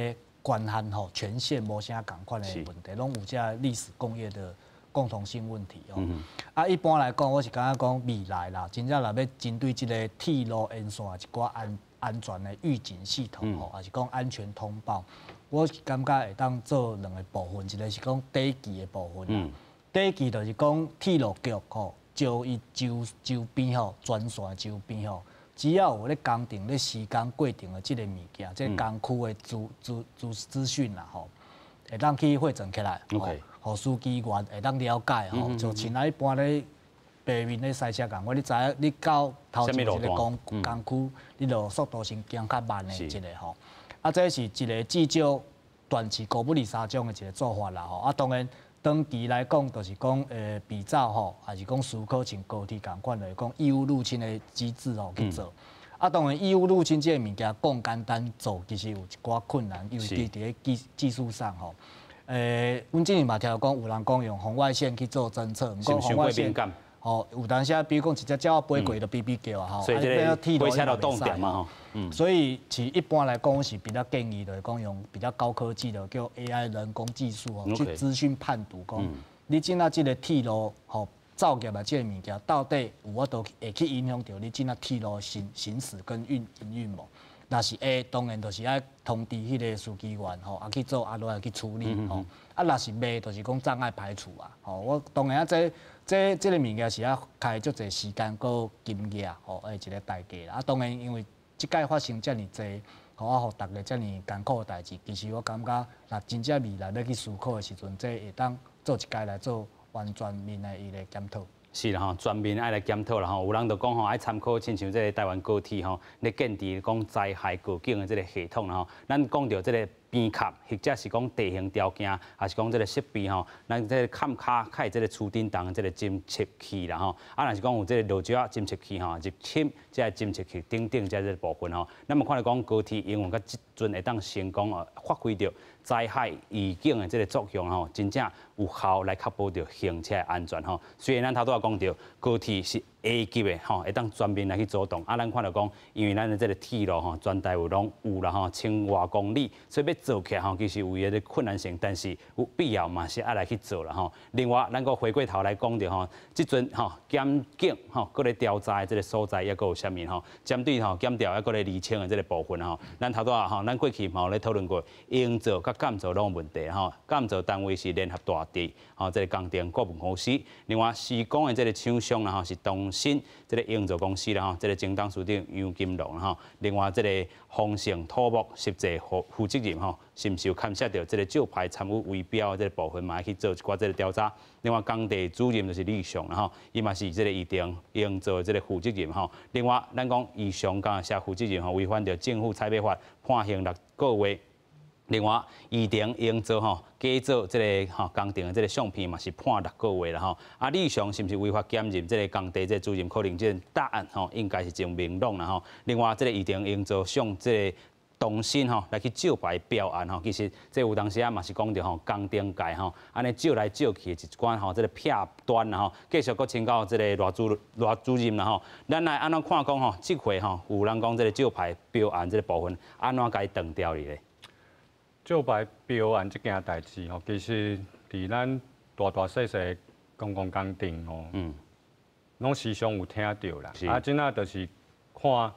Speaker 3: 權限吼，權限無啥仝款的問題，攏有這歷史工業的共同性問題哦。啊，一般來講，我是感覺講未來啦，真正若欲針對這個鐵路沿線一寡安全的預警系統吼，抑是講安全通報，我是感覺會當做兩個部分，一個是講短期的部分，短期就是講鐵路局吼，招伊周周邊吼，全線周邊吼，只要有咧工程咧施工過程的這個物件，這個工區的資資資資訊啦吼，會當去匯整起來，予司機員會當了解吼，就像咱一般咧白面咧賽車仝款，你知影你到頭前一个工區，你就速度先行較慢的一個吼。啊，這是一個至少短期五不二三種的一個做法啦吼。啊，當然長期來講，就是講比照吼，還是講思考像高鐵仝款，就是講異物入侵的機制吼去做。啊，當然異物入侵這个物件講簡單做，其實有一寡困難，尤其佇咧技術上吼。阮之前嘛聽講有人講用紅外線去做偵測，毋過紅外線吼有當時啊，比如講一隻鳥仔飛過就嗶嗶叫啊吼，
Speaker 1: 所以這個火車就擋點嘛吼。
Speaker 3: 所以其實一般來講是比較建議，就是講用比較高科技的叫 AI 人工技術哦，去資訊判讀講，你這仔這个鐵路吼造業的這个物件，到底有法度會去影響著你這仔鐵路行駛跟營運無？若是會，當然就是愛通知彼个司機員吼，啊去做啊落來去處理吼。啊，若是袂，就是講障礙排除啊。吼，我當然啊，這個物件是愛開足濟時間閣金額吼，的一個代價啦。啊，當然因為這擺發生遮爾濟，吼啊，予逐家遮爾艱苦的代誌，其實我感覺，若真正未來欲去思考的時陣，這會當做一屆來做完全面的伊個檢討。
Speaker 1: 是啦吼，全面愛來檢討啦吼。有人就講吼，愛參考親像這个台灣高鐵吼，咧建置講災害告警的這个系統啦吼。咱講著這个邊崁，或者是講地形條件，還是講這个設備吼，咱這个坎跤較會這个趨振動這个偵測器啦吼。啊，若是講有這个落石仔偵測器吼，入侵這个偵測器等等這个部分吼。咱嘛看著講高鐵營運到這陣會當成功哦，發揮著災害預警的這个作用吼，真正有效來確保著行車安全吼。雖然咱頭拄仔講著高鐵是 A 級的吼，會當全面來去組動。啊，咱看著講，因為咱的這个鐵路吼，全台灣攏有啦吼，千外公里，所以欲做起來吼，其實有伊的困難性，但是有必要嘛是愛來去做啦吼。另外，咱閣回過頭來講著吼，這陣吼檢警吼，閣咧調查的這个所在，抑閣有啥物吼？針對吼檢調，抑閣咧釐清的這个部分吼，咱頭拄仔吼，咱過去嘛有咧討論過，營造佮監造攏有問題吼。監造單位是聯合大地吼，這个工程顧問公司，另外施工的這个廠商啦吼是東新這个營造公司啦吼，這个前董事長楊金龍吼，另外這个豐盛土木實際負責人吼，是毋是有牽涉著這个招牌參與圍標的這个部分，嘛愛去做一寡這个調查。另外工地主任就是李雄啦吼，伊嘛是這个預定營造的這个負責人吼。另外，咱講以上工寫負責人吼，違反著政府採買法，判刑六個月。另外，預定營造吼假造這个吼工程的這个相片嘛是判六個月啦吼。啊，李雄是毋是違法兼任這个工地這個主任？可能這个答案吼應該是真明朗啦吼。另外，這个預定營造上這个東新吼來去招牌標案吼，其實這有當時啊嘛是講著吼工程界吼，按呢招來招去的一寡吼這个癖端啦吼，繼續閣請教這个賴主任啦吼，咱來按怎看講吼，這回吼有人講這个招牌標案這个部分，按怎共伊斷掉去咧？
Speaker 4: 招牌標案這件代誌吼，其實佇咱大大細細公共工程吼，攏時常有聽著啦。啊，這仔就是看，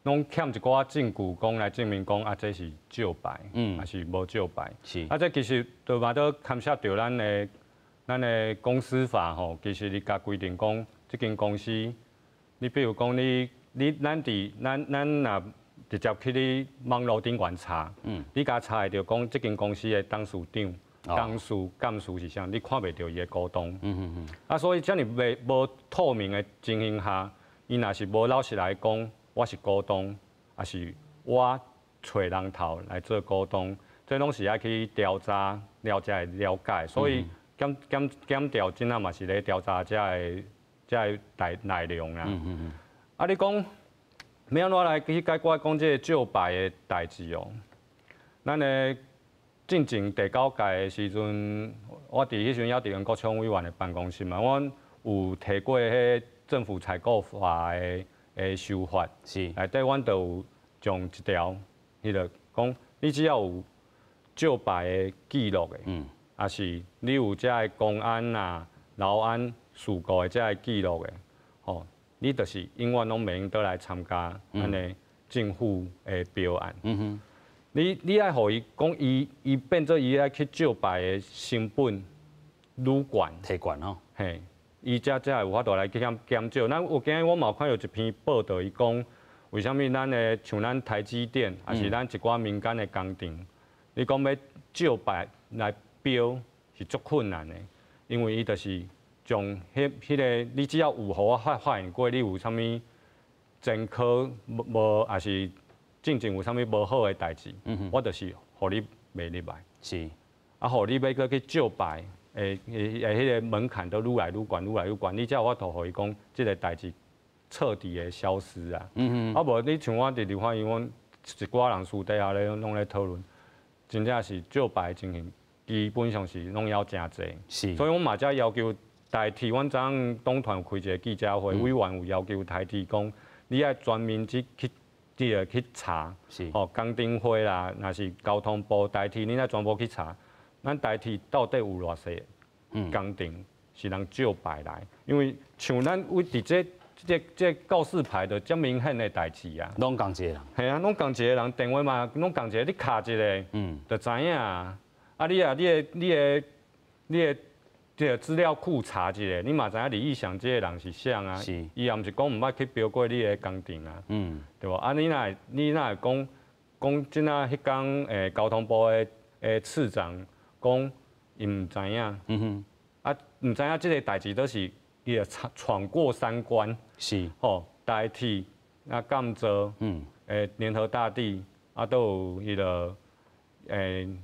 Speaker 4: 攏欠一寡證據，講來證明講啊，這是招牌，還是無招牌。啊，這其實都嘛都牽涉著咱的公司法吼，其實伊共規定講，這間公司，你比如講你咱佇咱咱若直接去你網路頂懸查，你共查會著講這間公司的董事長、董事、監事是啥，你看袂著伊的股東。啊，所以遮爾袂無透明的情形下，伊若是無老實來講，我是股東，抑是我揣人頭來做股東，這攏是愛去調查了才會了解。所以檢調這仔嘛是咧調查這个內內容啦。啊，你講欲按怎來去解決講這个招牌的代誌哦？咱的進前第九屆的時陣，我佇彼時陣猶佇黃國昌委員的辦公室嘛，阮有提過彼政府採購法的修法，內底阮就有將一條，彼個講，你只要有招牌的記錄的，抑是你有這个工安啊、勞安事故的這个記錄的，吼，你就是永遠攏袂用得來參加按呢政府的標案。你愛予伊講，伊變做伊愛去招牌的成本愈懸，
Speaker 1: 提懸哦。
Speaker 4: 嘿，伊才會有法度來去減少。咱有今日我嘛有看著一篇報道，伊講為啥物咱的像咱台積電，抑是咱一寡民間的工程，你講欲招牌來標是足困難的，因為伊就是將彼個你只要有予我發現過你有啥物前科無，抑是進前有啥物無好的代誌，我就是予你袂入來。啊，予你欲閣去照牌，的彼个門檻都愈來愈懸，愈來愈懸，你才有法度予伊講這个代誌徹底的消失啊。啊無你像我佇立法院，阮一寡人私底下咧攏咧討論，真正是照牌的情形，基本上是攏猶誠濟。所以阮嘛才要求台鐵，阮昨昏黨團有開一个記者會，委員有要求台鐵講，你愛全面去查，吼，工程會啦，若是交通部台鐵，你愛全部去查，咱台鐵到底有偌濟工程是人照牌來？因為像咱為佇這告示牌就遮明顯的代誌啊，
Speaker 1: 攏仝一個人，
Speaker 4: 係啊，攏仝一個人，電話嘛攏仝一個，你敲一个，就知影啊。啊，你啊，你的這个資料庫查一下，你嘛知影李義祥這个人是啥啊？伊也毋是講毋捌去標過你的工程啊，對無？啊，你若會講這仔彼工交通部的次長講伊毋知影，啊，毋知影這个代誌都是伊會闖過三關，吼，台鐵啊，監造，聯合大地啊，都有彼个。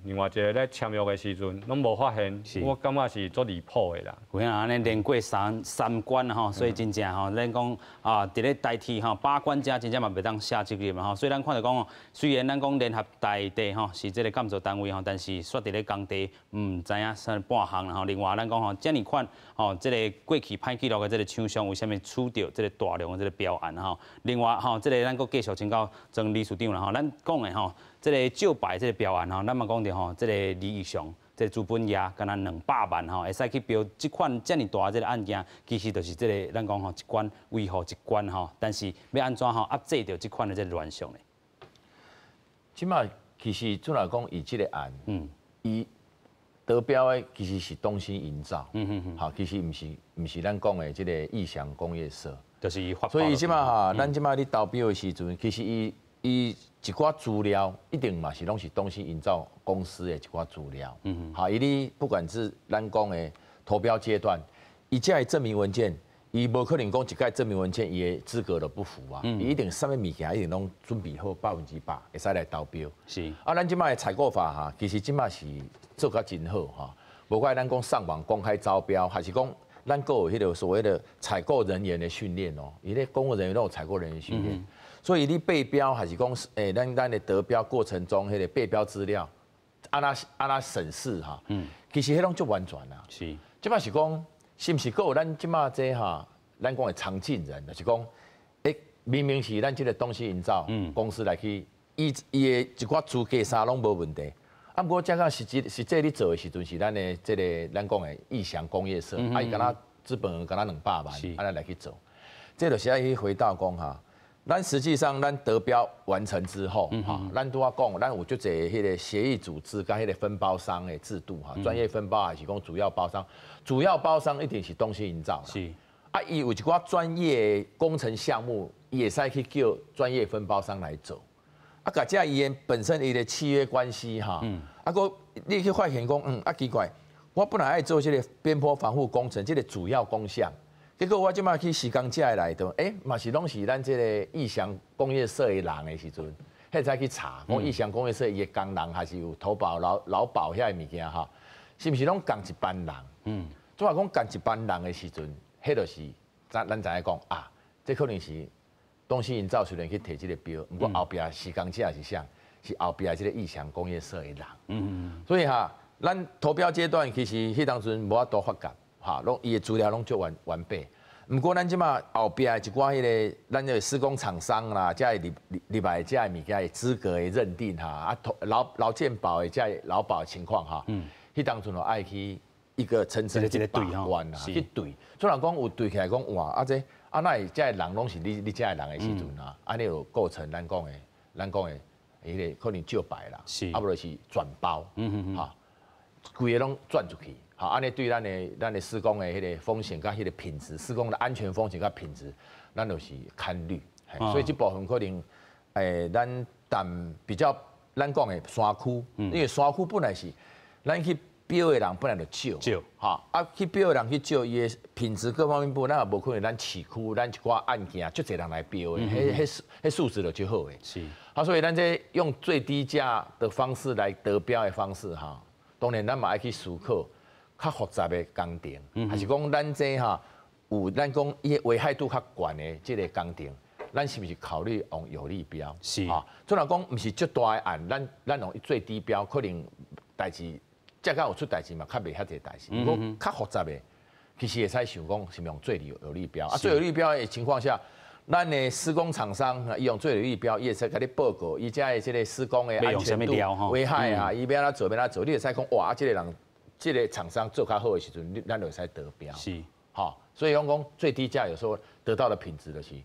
Speaker 4: 另外一个咧簽約的時陣，攏無發現，我感覺是足離譜的啦。
Speaker 1: 有影按呢連過三關吼，所以真正吼，咱講啊，佇咧台鐵吼把關者真正嘛袂當卸責任吼。所以咱看著講，雖然咱講聯合大地吼是這个監造單位吼，但是煞佇咧工地毋知影啥半項啦吼。另外咱講吼，遮爾款吼，這个過去歹記錄的這个廠商為啥物取著這个大量的這个標案吼？另外吼，這个咱閣繼續請教曾理事長啦吼，咱講的吼，這个照牌這个標案吼，咱嘛講著吼，這个李義祥，這个資本額敢若200萬吼，會使去標這款遮爾大這个案件，其實就是這个咱講吼，一關維護一關吼，但是欲按怎吼壓制著這款的這个亂象呢？
Speaker 2: 這馬其實主來講，伊這个案，伊得標的其實是東興營造，好，其實毋是咱講的這个義祥工業社，
Speaker 1: 就是伊發。
Speaker 2: 所以這馬哈，咱這馬咧投標的時陣，其實伊一寡資料一定嘛是攏是東興營造公司的一寡資料。好，伊你不管是咱講的投標階段，伊這个證明文件，伊無可能講一蓋證明文件伊的資格都不符啊，伊一定啥物物件一定攏準備好100%，會使來投標。啊，咱這馬的採購法哈，其實這馬是做甲真好哈，無怪咱講上網公開招標，還是講咱閣有彼个所謂的採購人員的訓練哦，伊咧公務人員攏有採購人員訓練。所以你備標還是講，咱的得標過程中，彼个備標資料，按怎審視哈？其實彼攏足完全啦。這馬是講，是毋是閣有咱這馬這哈？咱講的藏鏡人，就是講，明明是咱這个東興營造公司來去，伊的一寡資格啥攏無問題。啊，毋過這個實際咧做的時陣是咱的這个咱講的義祥工業社，啊，伊敢若資本額敢若200萬，按呢來去做，這就是愛去回到講哈。咱實際上，咱得標完成之後，哈，咱拄仔講，咱有足濟彼个協議組織佮彼个分包商的制度，哈，專業分包還是講主要包商，主要包商一定是東興營造。啊，伊有一寡專業工程項目，伊會使去叫專業分包商來做。啊，共這伊本身伊的契約關係，哈，啊，閣你去發現講，啊奇怪，我本來愛做這个邊坡防護工程，這个主要工項。結果我這馬去施工者的內底，嘛是攏是咱這个義祥工業社的人的時陣，彼才去查，講義祥工業社伊的工人還是有投保勞保遐个物件哈，是毋是攏仝一班人？總話講仝一班人的時陣，彼就是咱知影講啊，這可能是東興營造雖然去提這个標，毋過後壁施工者是啥？是後壁這个義祥工業社的人。所以哈，咱投標階段其實彼當陣無法度發覺。哈，攏伊的資料攏足完備。毋過咱這馬後壁一寡彼个，咱的施工廠商啦，這个入來這个物件的資格的認定哈，啊，勞健保的這个勞保的情況哈，彼當陣就愛去一個層層去把關啊，去對。雖然講有對起來講哇，啊這啊哪會這个人攏是你這个人的時陣啊，按呢有構成咱講的彼个可能照牌啦，啊無就是轉包，哈，規个攏轉出去。好，按呢對咱的施工的彼个風險佮彼个品質，施工的安全風險佮品質，咱就是堪慮。所以這部分可能，咱但比較咱講的山區，因為山區本來是，咱去標的人本來就少，
Speaker 1: 少，
Speaker 2: 哈，啊去標的人去少，伊的品質各方面不，咱也無可能咱市區咱一寡案件足濟人來標的，彼素質就足好的。啊，所以咱這用最低價的方式來得標的方式，哈，當然咱嘛愛去思考較複雜的工程，還是講咱這哈有咱講伊的危害度較懸的這個工程，咱是毋是考慮用有利標？啊，雖然講毋是足大的案，咱用最低標，可能代誌。這個有出代誌嘛，較袂遐濟代誌。如果較複雜的，其實會使想講是毋用最有利標。啊，最有利標的情況下，咱的施工廠商伊用最有利標，伊會使共你報告，伊遮的這個施工的安全度、危害啊，伊欲按怎做欲按怎做，你會使講哇，這個人這個廠商做較好的時陣，咱就會使得標。吼，所以講講最低價有時候得到的品質就是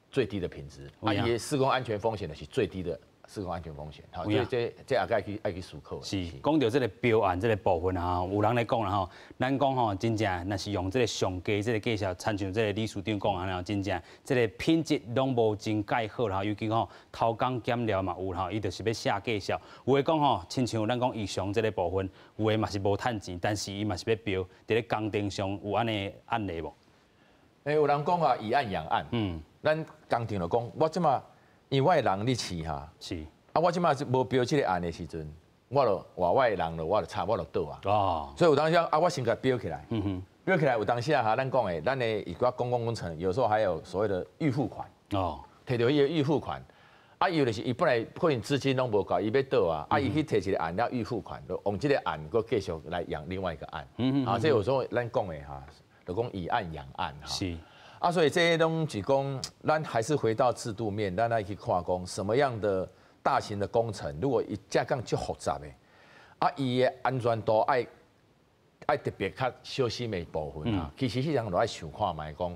Speaker 2: 最低的品質，啊，伊的施工安全風險就是最低的施工安全風險，好，所以這也該去愛去思考。
Speaker 1: 是，講到這個標案這個部分哈，有人咧講啦吼，咱講吼，真正若是用這個上低這個價數，親像這個理事長講按呢，真正這個品質攏無真蓋好啦，尤其吼偷工減料嘛有吼，伊就是欲寫價數。有的講吼，親像咱講以上這個部分，有的嘛是無趁錢，但是伊嘛是欲標，佇咧工程上有按呢案例無？
Speaker 2: 欸，有人講啊，以案養案。咱工程就講，我這馬。因為我的人咧飼哈，啊，我這馬無標這個案的時陣，我就話我的人就我就差我就倒啊。所以有當時啊，我先共標起來，標起來有當時啊，哈，咱講的，咱的一寡公共工程，有時候還有所謂的預付款。提著伊个預付款，啊，伊就是伊本來可能資金攏無夠，伊欲倒啊，啊，伊去提一個案了預付款，就用這個案閣繼續來養另外一個案。啊，這有時候咱講的哈，就講以案養案哈。啊，所以這些攏是講，咱還是回到制度面，咱來去看講什麼樣的大型的工程，如果伊這講足複雜的，啊，伊的安全度愛特別較小心的部分啊，其實彼種就愛想看覓講，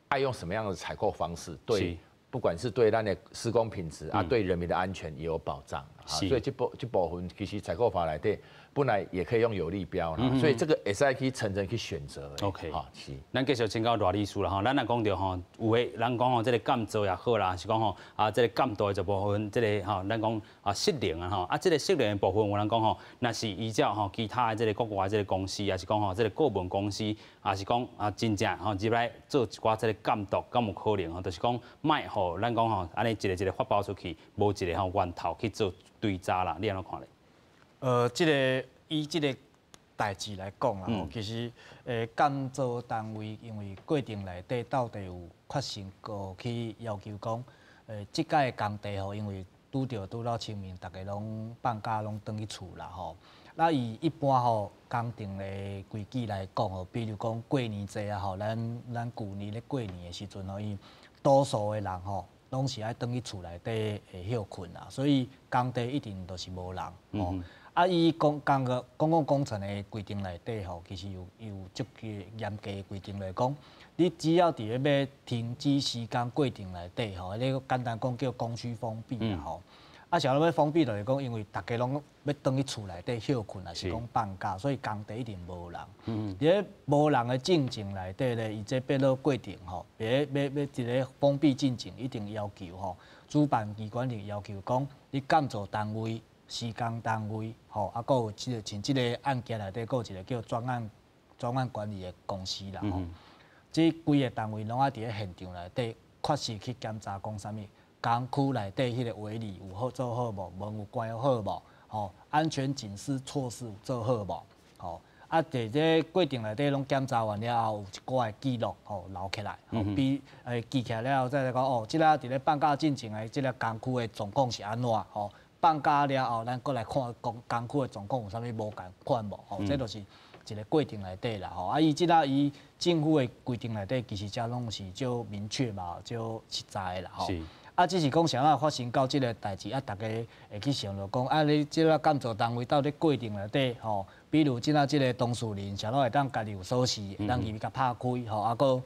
Speaker 2: 愛用什麼樣的採購方式，對，不管是對咱的施工品質啊，對人民的安全也有保障。所以這部分其實採購法內底本來也可以用有利標啦，所以這個會使去層層去選擇。
Speaker 1: OK，
Speaker 2: 好，是。
Speaker 1: 咱繼續請教賴理事啦吼，咱若講著吼，有的人講吼，這個監造也好啦，是講吼啊，這個監督的這部分，這個吼，咱講啊失靈啊吼，啊這個失靈的部分，有人講吼，若是依照吼其他的這個國外這個公司，抑是講吼這個顧問公司，抑是講啊真正吼入來做一寡這個監督，敢有可能吼，就是講莫予咱講吼，按呢一個一個發包出去，無一個吼源頭去做追查啦，你按怎看咧？
Speaker 3: 這個以這個代誌來講啦，其實監造單位因為過程內底到底有確實過去要求講，這擺工地吼，因為拄著拄到清明，逐家攏放假攏轉去厝啦吼。那以一般吼工程的規矩來講吼，比如講過年節啊吼，咱舊年咧過年的時陣吼，伊多數的人吼，攏是愛轉去厝內底會歇睏啦，所以工地一定都是無人吼。啊，以公工個公共工程的規定內底吼，其實有足個嚴格的規定來講，你只要佇咧欲停止施工過程內底吼，你簡單講叫工區封閉啦吼。啊，啥物欲封閉就是講，因為逐家攏欲轉去厝內底歇睏，抑是講放假，所以工地一定無人。佇咧無人的進程內底咧，伊這變做過程吼，欲欲欲一個封閉進程，一定要求吼，主辦機關就要求講，你監造單位、施工單位，吼，啊，閣有這個像這個案件內底，閣有一個叫專案管理的公司啦，吼，這幾個單位攏愛佇咧現場內底確實去檢查講啥物。工區內底彼個圍籬有好做好無？門有關好無？吼，安全警示措施有做好無？吼，啊，佇這過程內底攏檢查完了後，有一寡的記錄吼留起來，吼，比記起來了後再來講哦，這个佇咧放假進前的這个工區的狀況是按怎？吼，放假了後，咱閣來看工區的狀況有啥物無仝款無？吼，這就是一個過程內底啦，吼，啊，伊這個伊政府的規定內底，其實這攏是足明確嘛，足實在的啦，吼。啊，只是講啥物發生到這個代誌，啊，逐家會去想著講，啊，你這個監造單位到底過程內底，吼，比如這仔這個當事人，啥物會當家己有鎖匙，會當入去共拍開，吼，啊，閣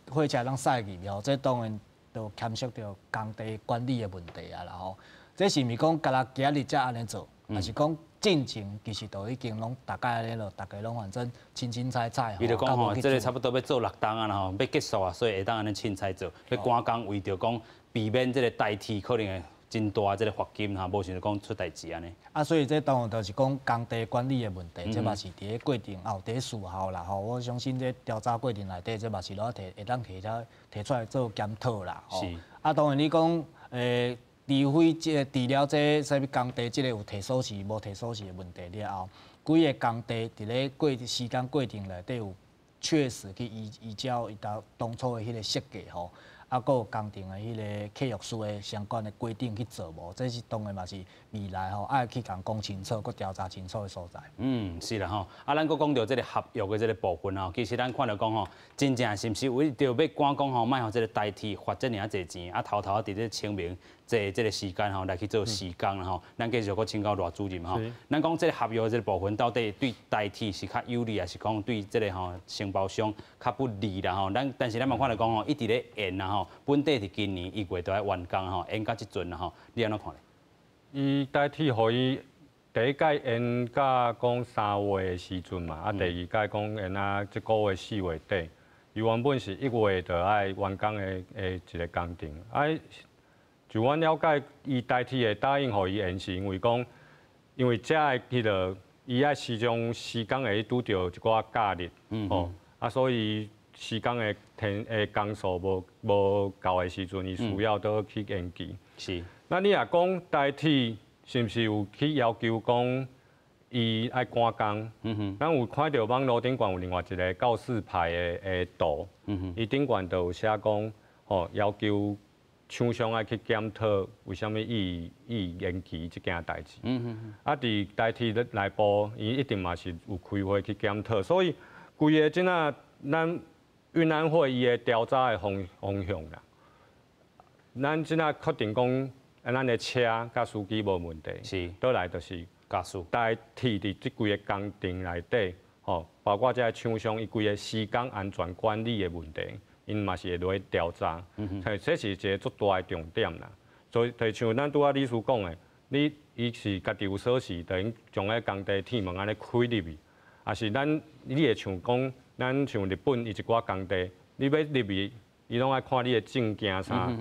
Speaker 3: 火車通駛入去，吼，這當然就牽涉著工地管理的問題啊啦，吼。這是毋是講干焦今日才按呢做，抑是講進前其實都已經攏大概按呢囉，逐家攏反正凊凊彩彩。
Speaker 1: 伊就講吼，這個差不多欲做六冬啊啦吼，欲結束啊，所以會當按呢凊彩做，欲趕工為著講避免這個代替可能會真大這个罚金哈，无想著讲出代志按呢。
Speaker 3: 啊，所以这当然就是讲工地管理的问题，这嘛是伫咧过程，也有伫咧事后啦吼。我相信这调查过程内底，这嘛是拢提会当提出提出来做检讨啦。
Speaker 1: 是。
Speaker 3: 啊，当然你讲，除非这个除了这啥物工地这个有提锁匙无提锁匙的问题了后，规个工地伫咧过时间过程内底有确实去依照伊当初的彼个设计吼。啊，阁有工程的彼个契约书的相关的规定去做无？这是当然嘛是未来吼爱去共讲清楚、阁调查清楚的所在。
Speaker 1: 嗯，是啦吼。啊，咱阁讲著这个合约的这个部分吼，其实咱看著讲吼，真正是毋是为著欲赶讲吼，莫予这个台铁罚遮尔仔济钱，啊，偷偷伫咧清明这个时间吼来去做施工啦吼。咱继续阁请教赖主任吼。咱讲这个合约这个部分到底对台铁是较有利，还是讲对这个吼承包商较不利啦吼？咱但是咱嘛看著讲吼，一直咧延啦吼。本底伫今年1月就爱完工吼，延到这阵啦吼，你按怎看咧？
Speaker 4: 伊台铁予伊第一届延到讲3月的时阵嘛，啊，第二届讲延啊，这个月4月底。伊原本是1月就爱完工的一个工程，啊，就阮了解，伊台铁会答应予伊延，是因为讲，因为遮的彼个伊爱时常施工会拄著一寡假日，吼，啊，所以施工的天的工数无够的时阵，伊需要都去延期。那你若讲台铁是毋是有去要求讲伊爱赶工？咱有看著网路顶悬有另外一个告示牌的图，伊顶悬就有写讲，吼，要求厂商爱去检讨为啥物伊延期这件代志。啊，伫台铁的内部，伊一定嘛是有开会去检讨，所以规个这仔咱运安会伊的调查的方向啦，咱这仔确定讲，咱的车佮司机无问题，倒来就是
Speaker 1: 驾驶。
Speaker 4: 台铁伫这规个工程内底，吼，包括这个厂商伊规个施工安全管理的问题，𪜶嘛是会落去调查，所以这是一个足大的重点啦。所以，就像咱拄仔理事讲的，你伊是家己有锁匙，等于将彼工地铁门按呢开入去，抑是咱你会像讲，咱像日本伊一寡工地，你欲入去，伊拢爱看你的证件啥，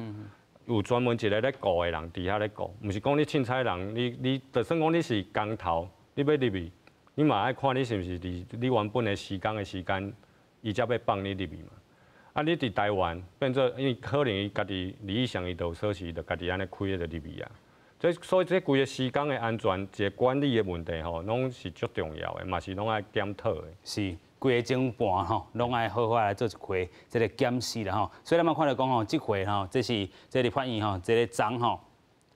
Speaker 4: 有专门一个咧顾的人伫遐咧顾，毋是讲你凊彩人，你就算讲你是工头，你欲入去，你嘛爱看你是毋是伫你原本的施工的时间，伊才欲放你入去嘛。啊，你伫台湾变做，因为可能伊家己李义祥伊就有锁匙，就家己按呢开就入去啊。这所以这规个施工的安全，一个管理的问题吼，拢是足重要的，嘛是拢爱检讨的。
Speaker 1: 是，规个整盘吼，拢爱好好来做一回这个检视啦吼。所以咱嘛看著讲吼，这回吼，这是这立法院吼，这个昨吼，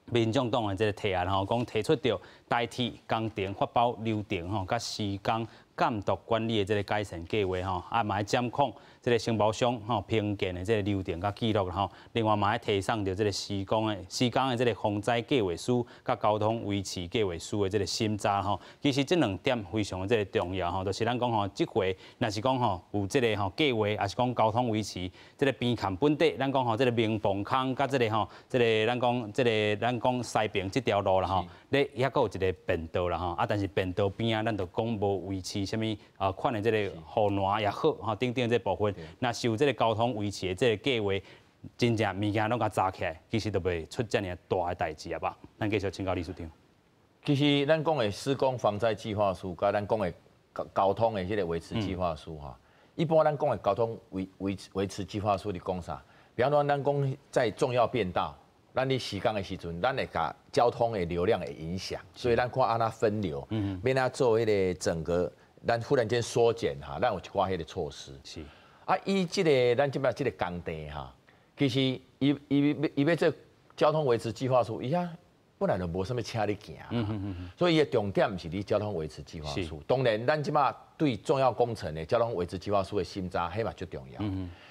Speaker 1: 民众党的这个提案吼，讲提出著台铁工程发包流程吼，佮施工监督管理的这个改善计划吼，啊嘛爱监控这个承包商吼评鉴的这个流程佮记录吼，另外嘛爱提送著这个施工的这个防灾计划书佮交通维持计划书的这个审查吼。其实这两点非常的这个重要吼，就是咱讲吼，这回若是讲吼有这个吼计划，抑是讲交通维持这个边崁本底，咱讲吼这个明磅空佮这个吼这个咱讲这个咱讲西平这条路啦吼，咧犹阁有一个便道啦吼，啊但是便道边仔咱就讲无维持啥物啊款的这个护栏也好吼等等这部分，若是有这个交通维持的这个计划，真正物件拢共查起来，其实就袂出遮尔大的代志啊吧？咱继续请教理事长。
Speaker 2: 其实咱讲的施工防灾计划书，佮咱讲的交通的这个维持计划书哈，一般咱讲的交通维持计划书伫讲啥？比方说，咱讲在重要变道，咱伫施工的时阵，咱会共交通的流量会影响，所以咱看按怎分流，欲按怎做彼个整个，咱忽然间缩减哈，咱有一寡彼个措施。啊，伊这个咱这摆这个工地哈，其实伊欲做交通维持计划书，伊遐本来就无啥物车咧行，所以伊的重点毋是伫交通维持计划书。当然，咱这摆对重要工程的交通维持计划书的审查，彼嘛足重要。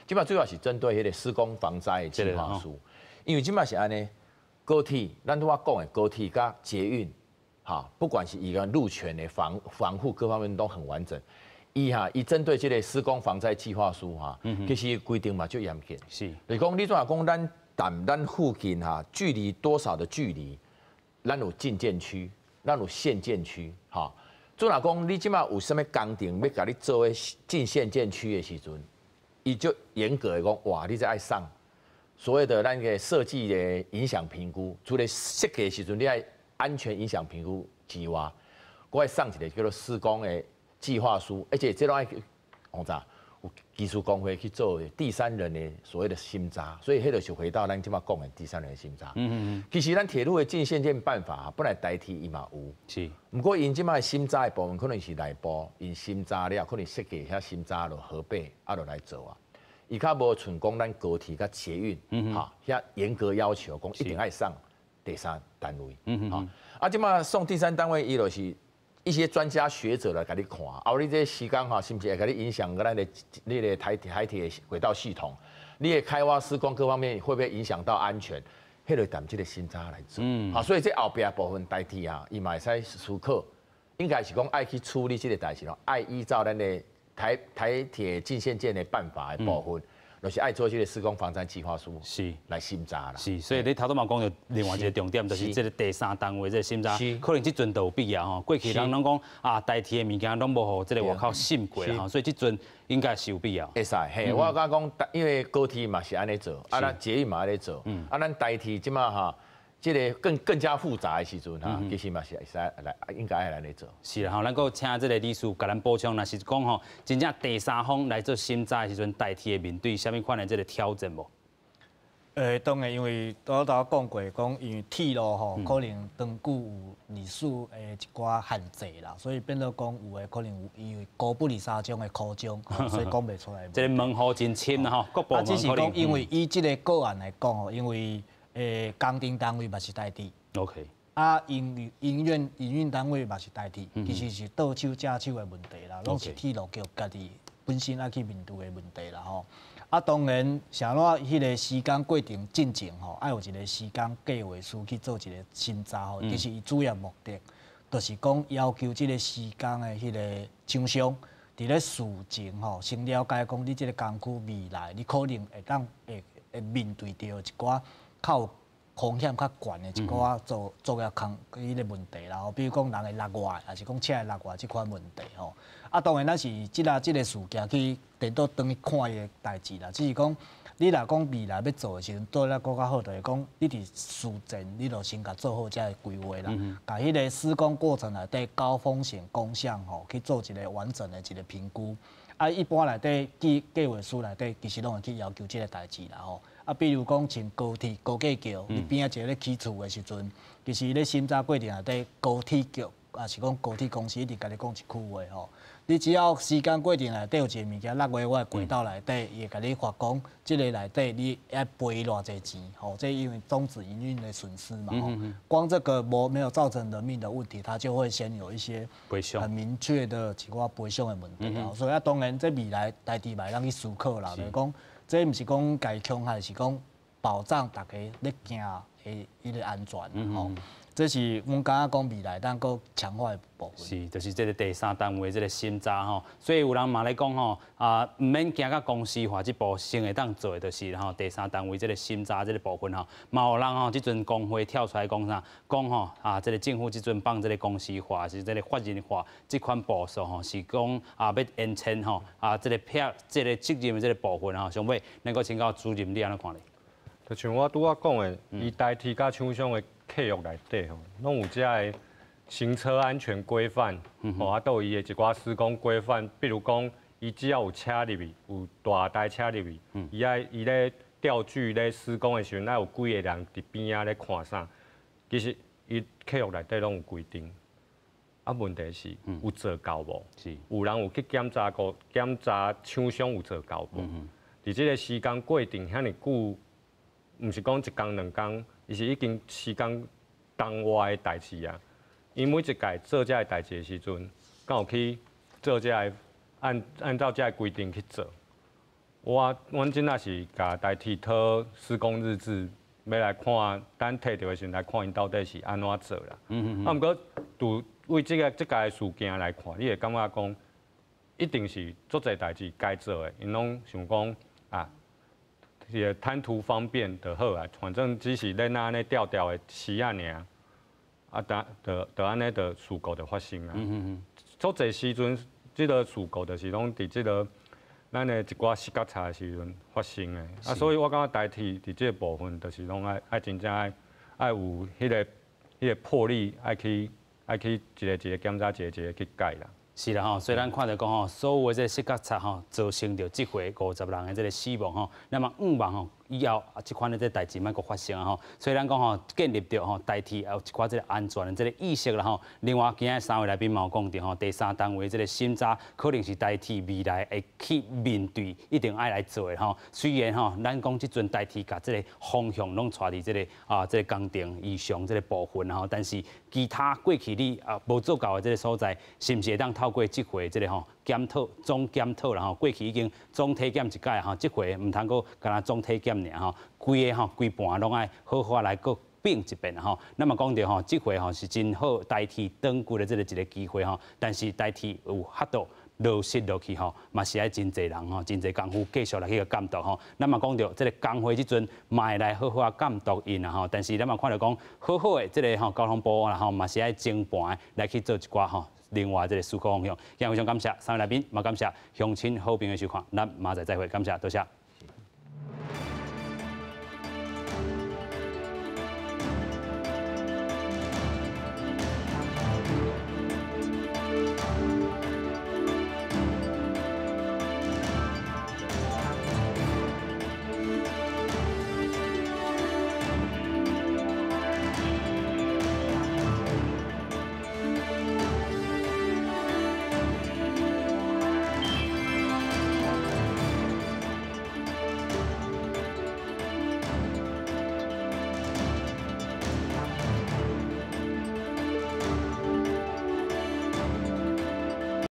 Speaker 2: 这摆主要是针对彼个施工防灾的计划书，因为这摆是按呢，高铁，咱拄仔讲的高铁佮捷运，哈，不管是伊个路权的防护各方面都很完整。伊哈，伊针对这个施工防灾计划书哈，其实规定嘛足严格。就是讲你怎讲，咱但咱附近哈，距离多少的距离，咱有禁建区，咱有限建区，哈。做若讲你这摆有啥物工程欲共你做的进限建区的时阵，伊就严格的讲，哇，你这爱送所谓的咱个设计的影响评估，除了设计时阵你爱安全影响评估之外，阁爱送一个叫做施工的计划书，而且这拢爱讲啥？有技师公会去做第三人的所谓的审查，所以彼就是回到咱这马讲的第三人的审查。其实咱铁路的禁限电办法本来台铁伊嘛有，毋过𪜶这马审查的部分可能是内部，𪜶审查了，可能设计遐审查就核备啊，就来做啊。伊较无像讲咱高铁佮捷运，哈，遐严格要求讲一定爱送第三单位，哈，啊，这马送第三单位，伊就是一些专家学者来共你看，啊，你这时间哈，是毋是会共你影响咱的你的台铁轨道系统？你的开挖施工各方面会不会影响到安全？彼个踮这个审查来做，好，所以这后壁部分台铁啊，伊嘛会使思考，应该是讲爱去处理这个代志咯，爱依照咱的台铁禁限电的办法的部分，就是爱做这个施工防灾计划书，来审查啦。
Speaker 1: 是，所以你头拄嘛讲著另外一个重点，就是这个第三单位这个审查，可能这阵都有必要吼。过去人拢讲啊，台铁的物件拢无予这个外口审过啦吼，所以这阵应该是有必要。
Speaker 2: 会使，嘿，我感觉讲，因为高铁嘛是按呢做，啊，咱捷运嘛按呢做，啊，咱台铁这马哈，这个更加复杂的时阵哈，其实嘛是会使来，应该爱来咧做。
Speaker 1: 是啦吼，咱阁请这个理事共咱补充，若是讲吼，真正第三方来做审查的时阵，台铁会面对啥物款的这个挑战无？
Speaker 3: 当然，因为拄仔讲过，讲因为铁路吼，可能长久有历史的一寡限制啦，所以变做讲有的可能有因为高不离三种的苦衷，所以讲袂出来。
Speaker 1: 这个门户真深吼，各部门
Speaker 3: 只是讲，因为以这个个案来讲吼，因为工程单位嘛是台铁。 啊，营运单位嘛是台铁，其实是倒手借手的问题啦，拢是铁路局家己本身爱去面对的问题啦吼。啊，当然，啥怎彼个时间过程进前吼，爱有一个时间计划书去做一个审查吼。其实伊主要目的，就是讲要求这个施工的彼个厂商，伫咧事前吼，先了解讲你这个工区未来，你可能会当会面对著一寡较有风险较悬的一寡作业工彼个问题啦吼，比如讲人会落外，抑是讲车会落外这款问题吼。啊，当然咱是这个这个事件去颠倒转去看伊的代志啦。只是讲，你若讲未来欲做的时阵，做了阁较好，就是讲你伫事前你就先共做好这个规划啦，共彼个施工过程内底高风险工项吼去做一个完整的一个评估。啊，一般内底计划书内底其实拢会去要求这个代志啦吼。啊，比如讲像高铁高架桥，你边仔一个咧起厝的时阵，其实咧审查过程内底，高铁局抑是讲高铁公司一直共你讲一句话吼。你只要时间过程内底有一个物件落佇我的轨道内底，伊会共你罚讲，这个内底你爱赔偌济钱，吼，这因为终止营运的损失嘛，吼。光这个无没有造成人命的问题，它就会先有一些很明确的一寡赔偿的问题啊。所以啊，当然这未来台铁嘛会当去思考啦，就是讲这毋是讲共伊恐吓，是讲保障大家咧行的彼个安全，吼。这是阮感觉讲未来当阁强化的部分。
Speaker 1: 是，就是这个第三单位这个审查吼，所以有人嘛咧讲吼，啊，毋免行到公司化这步，先会当做的就是吼第三单位这个审查这个部分吼。嘛有人吼，这阵工会跳出来讲啥？讲吼啊，这个政府这阵放这个公司化是这个法人化这款步数吼，是讲啊欲延伸吼啊这个撇这个责任的这个部分吼，上尾能阁请教主任你按怎看咧？
Speaker 4: 就像我拄仔讲的，伊台铁佮厂商的契约内底吼，拢有遮个行车安全规范，吼啊，都有伊的一寡施工规范。比如讲，伊只要有车入去，有大台车入去，伊爱伊咧吊具咧施工的时阵，爱有几个人伫边仔咧看啥。其实伊契约内底拢有规定。啊，问题是有做到无？有人有去检查过，检查厂商有做到无？伫这个时间过程遐尔久，毋是讲一工两工，伊是已经时间重外的代志啊。伊每一届做这个代志的时阵，敢有去做这个按照这个规定去做？阮这若是共台铁讨施工日志，欲来看，等提著的时阵来看𪜶到底是按怎做啦。啊，毋过伫为这个这届事件来看，你会感觉讲，一定是足济代志该做的，𪜶拢想讲啊，是贪图方便就好啊，反正只是咧那按呢吊吊的时仔尔，啊，等就就按呢就事故就发生啊。足济时阵，这个事故就是拢伫这个咱的一寡死角差的時陣發生的。啊，所以我感覺台鐵佇這個部分，就是攏愛愛真正愛愛有彼個魄力，愛去一个一个檢查，一个一个去改啦。
Speaker 1: 是啦吼，所以咱看著講吼，所有的這个死角差吼，造成著這回50人的這个死亡吼，那麼向望吼，以後啊，這款的這代誌莫閣發生啊吼。所以咱講吼，建立著吼台鐵有一寡這个安全的這个意識啦吼。另外，今仔三位來賓嘛有講著吼，第三單位這个審查可能是台鐵未來會去面對，一定愛來做的吼。雖然吼，咱講這陣台鐵共這个方向攏帶佇這个啊這个工程異常這个部分吼，但是其他過去你啊無做到的這个所在，是毋是會當透過這回這个吼檢討總檢討啦吼？過去已經總體檢一擺吼，這回毋通閣干焦總體檢爾吼，規个吼規盤攏愛好好來閣變一遍吼。那麼講著吼，這回吼是真好台鐵轉骨的這个一个機會吼，但是台鐵有法度落實落去吼，嘛是愛真濟人吼，真濟功夫繼續來去監督吼。咱嘛講著這个工會這陣嘛會來好好啊監督𪜶啦吼，但是咱嘛看著講好好的這个吼交通部啦吼，嘛是愛整盤來去做一寡吼。另外這个思考方向，今日非常感謝三位來賓，嘛感謝鄉親好朋友收看，咱明仔載再會，感謝，多謝。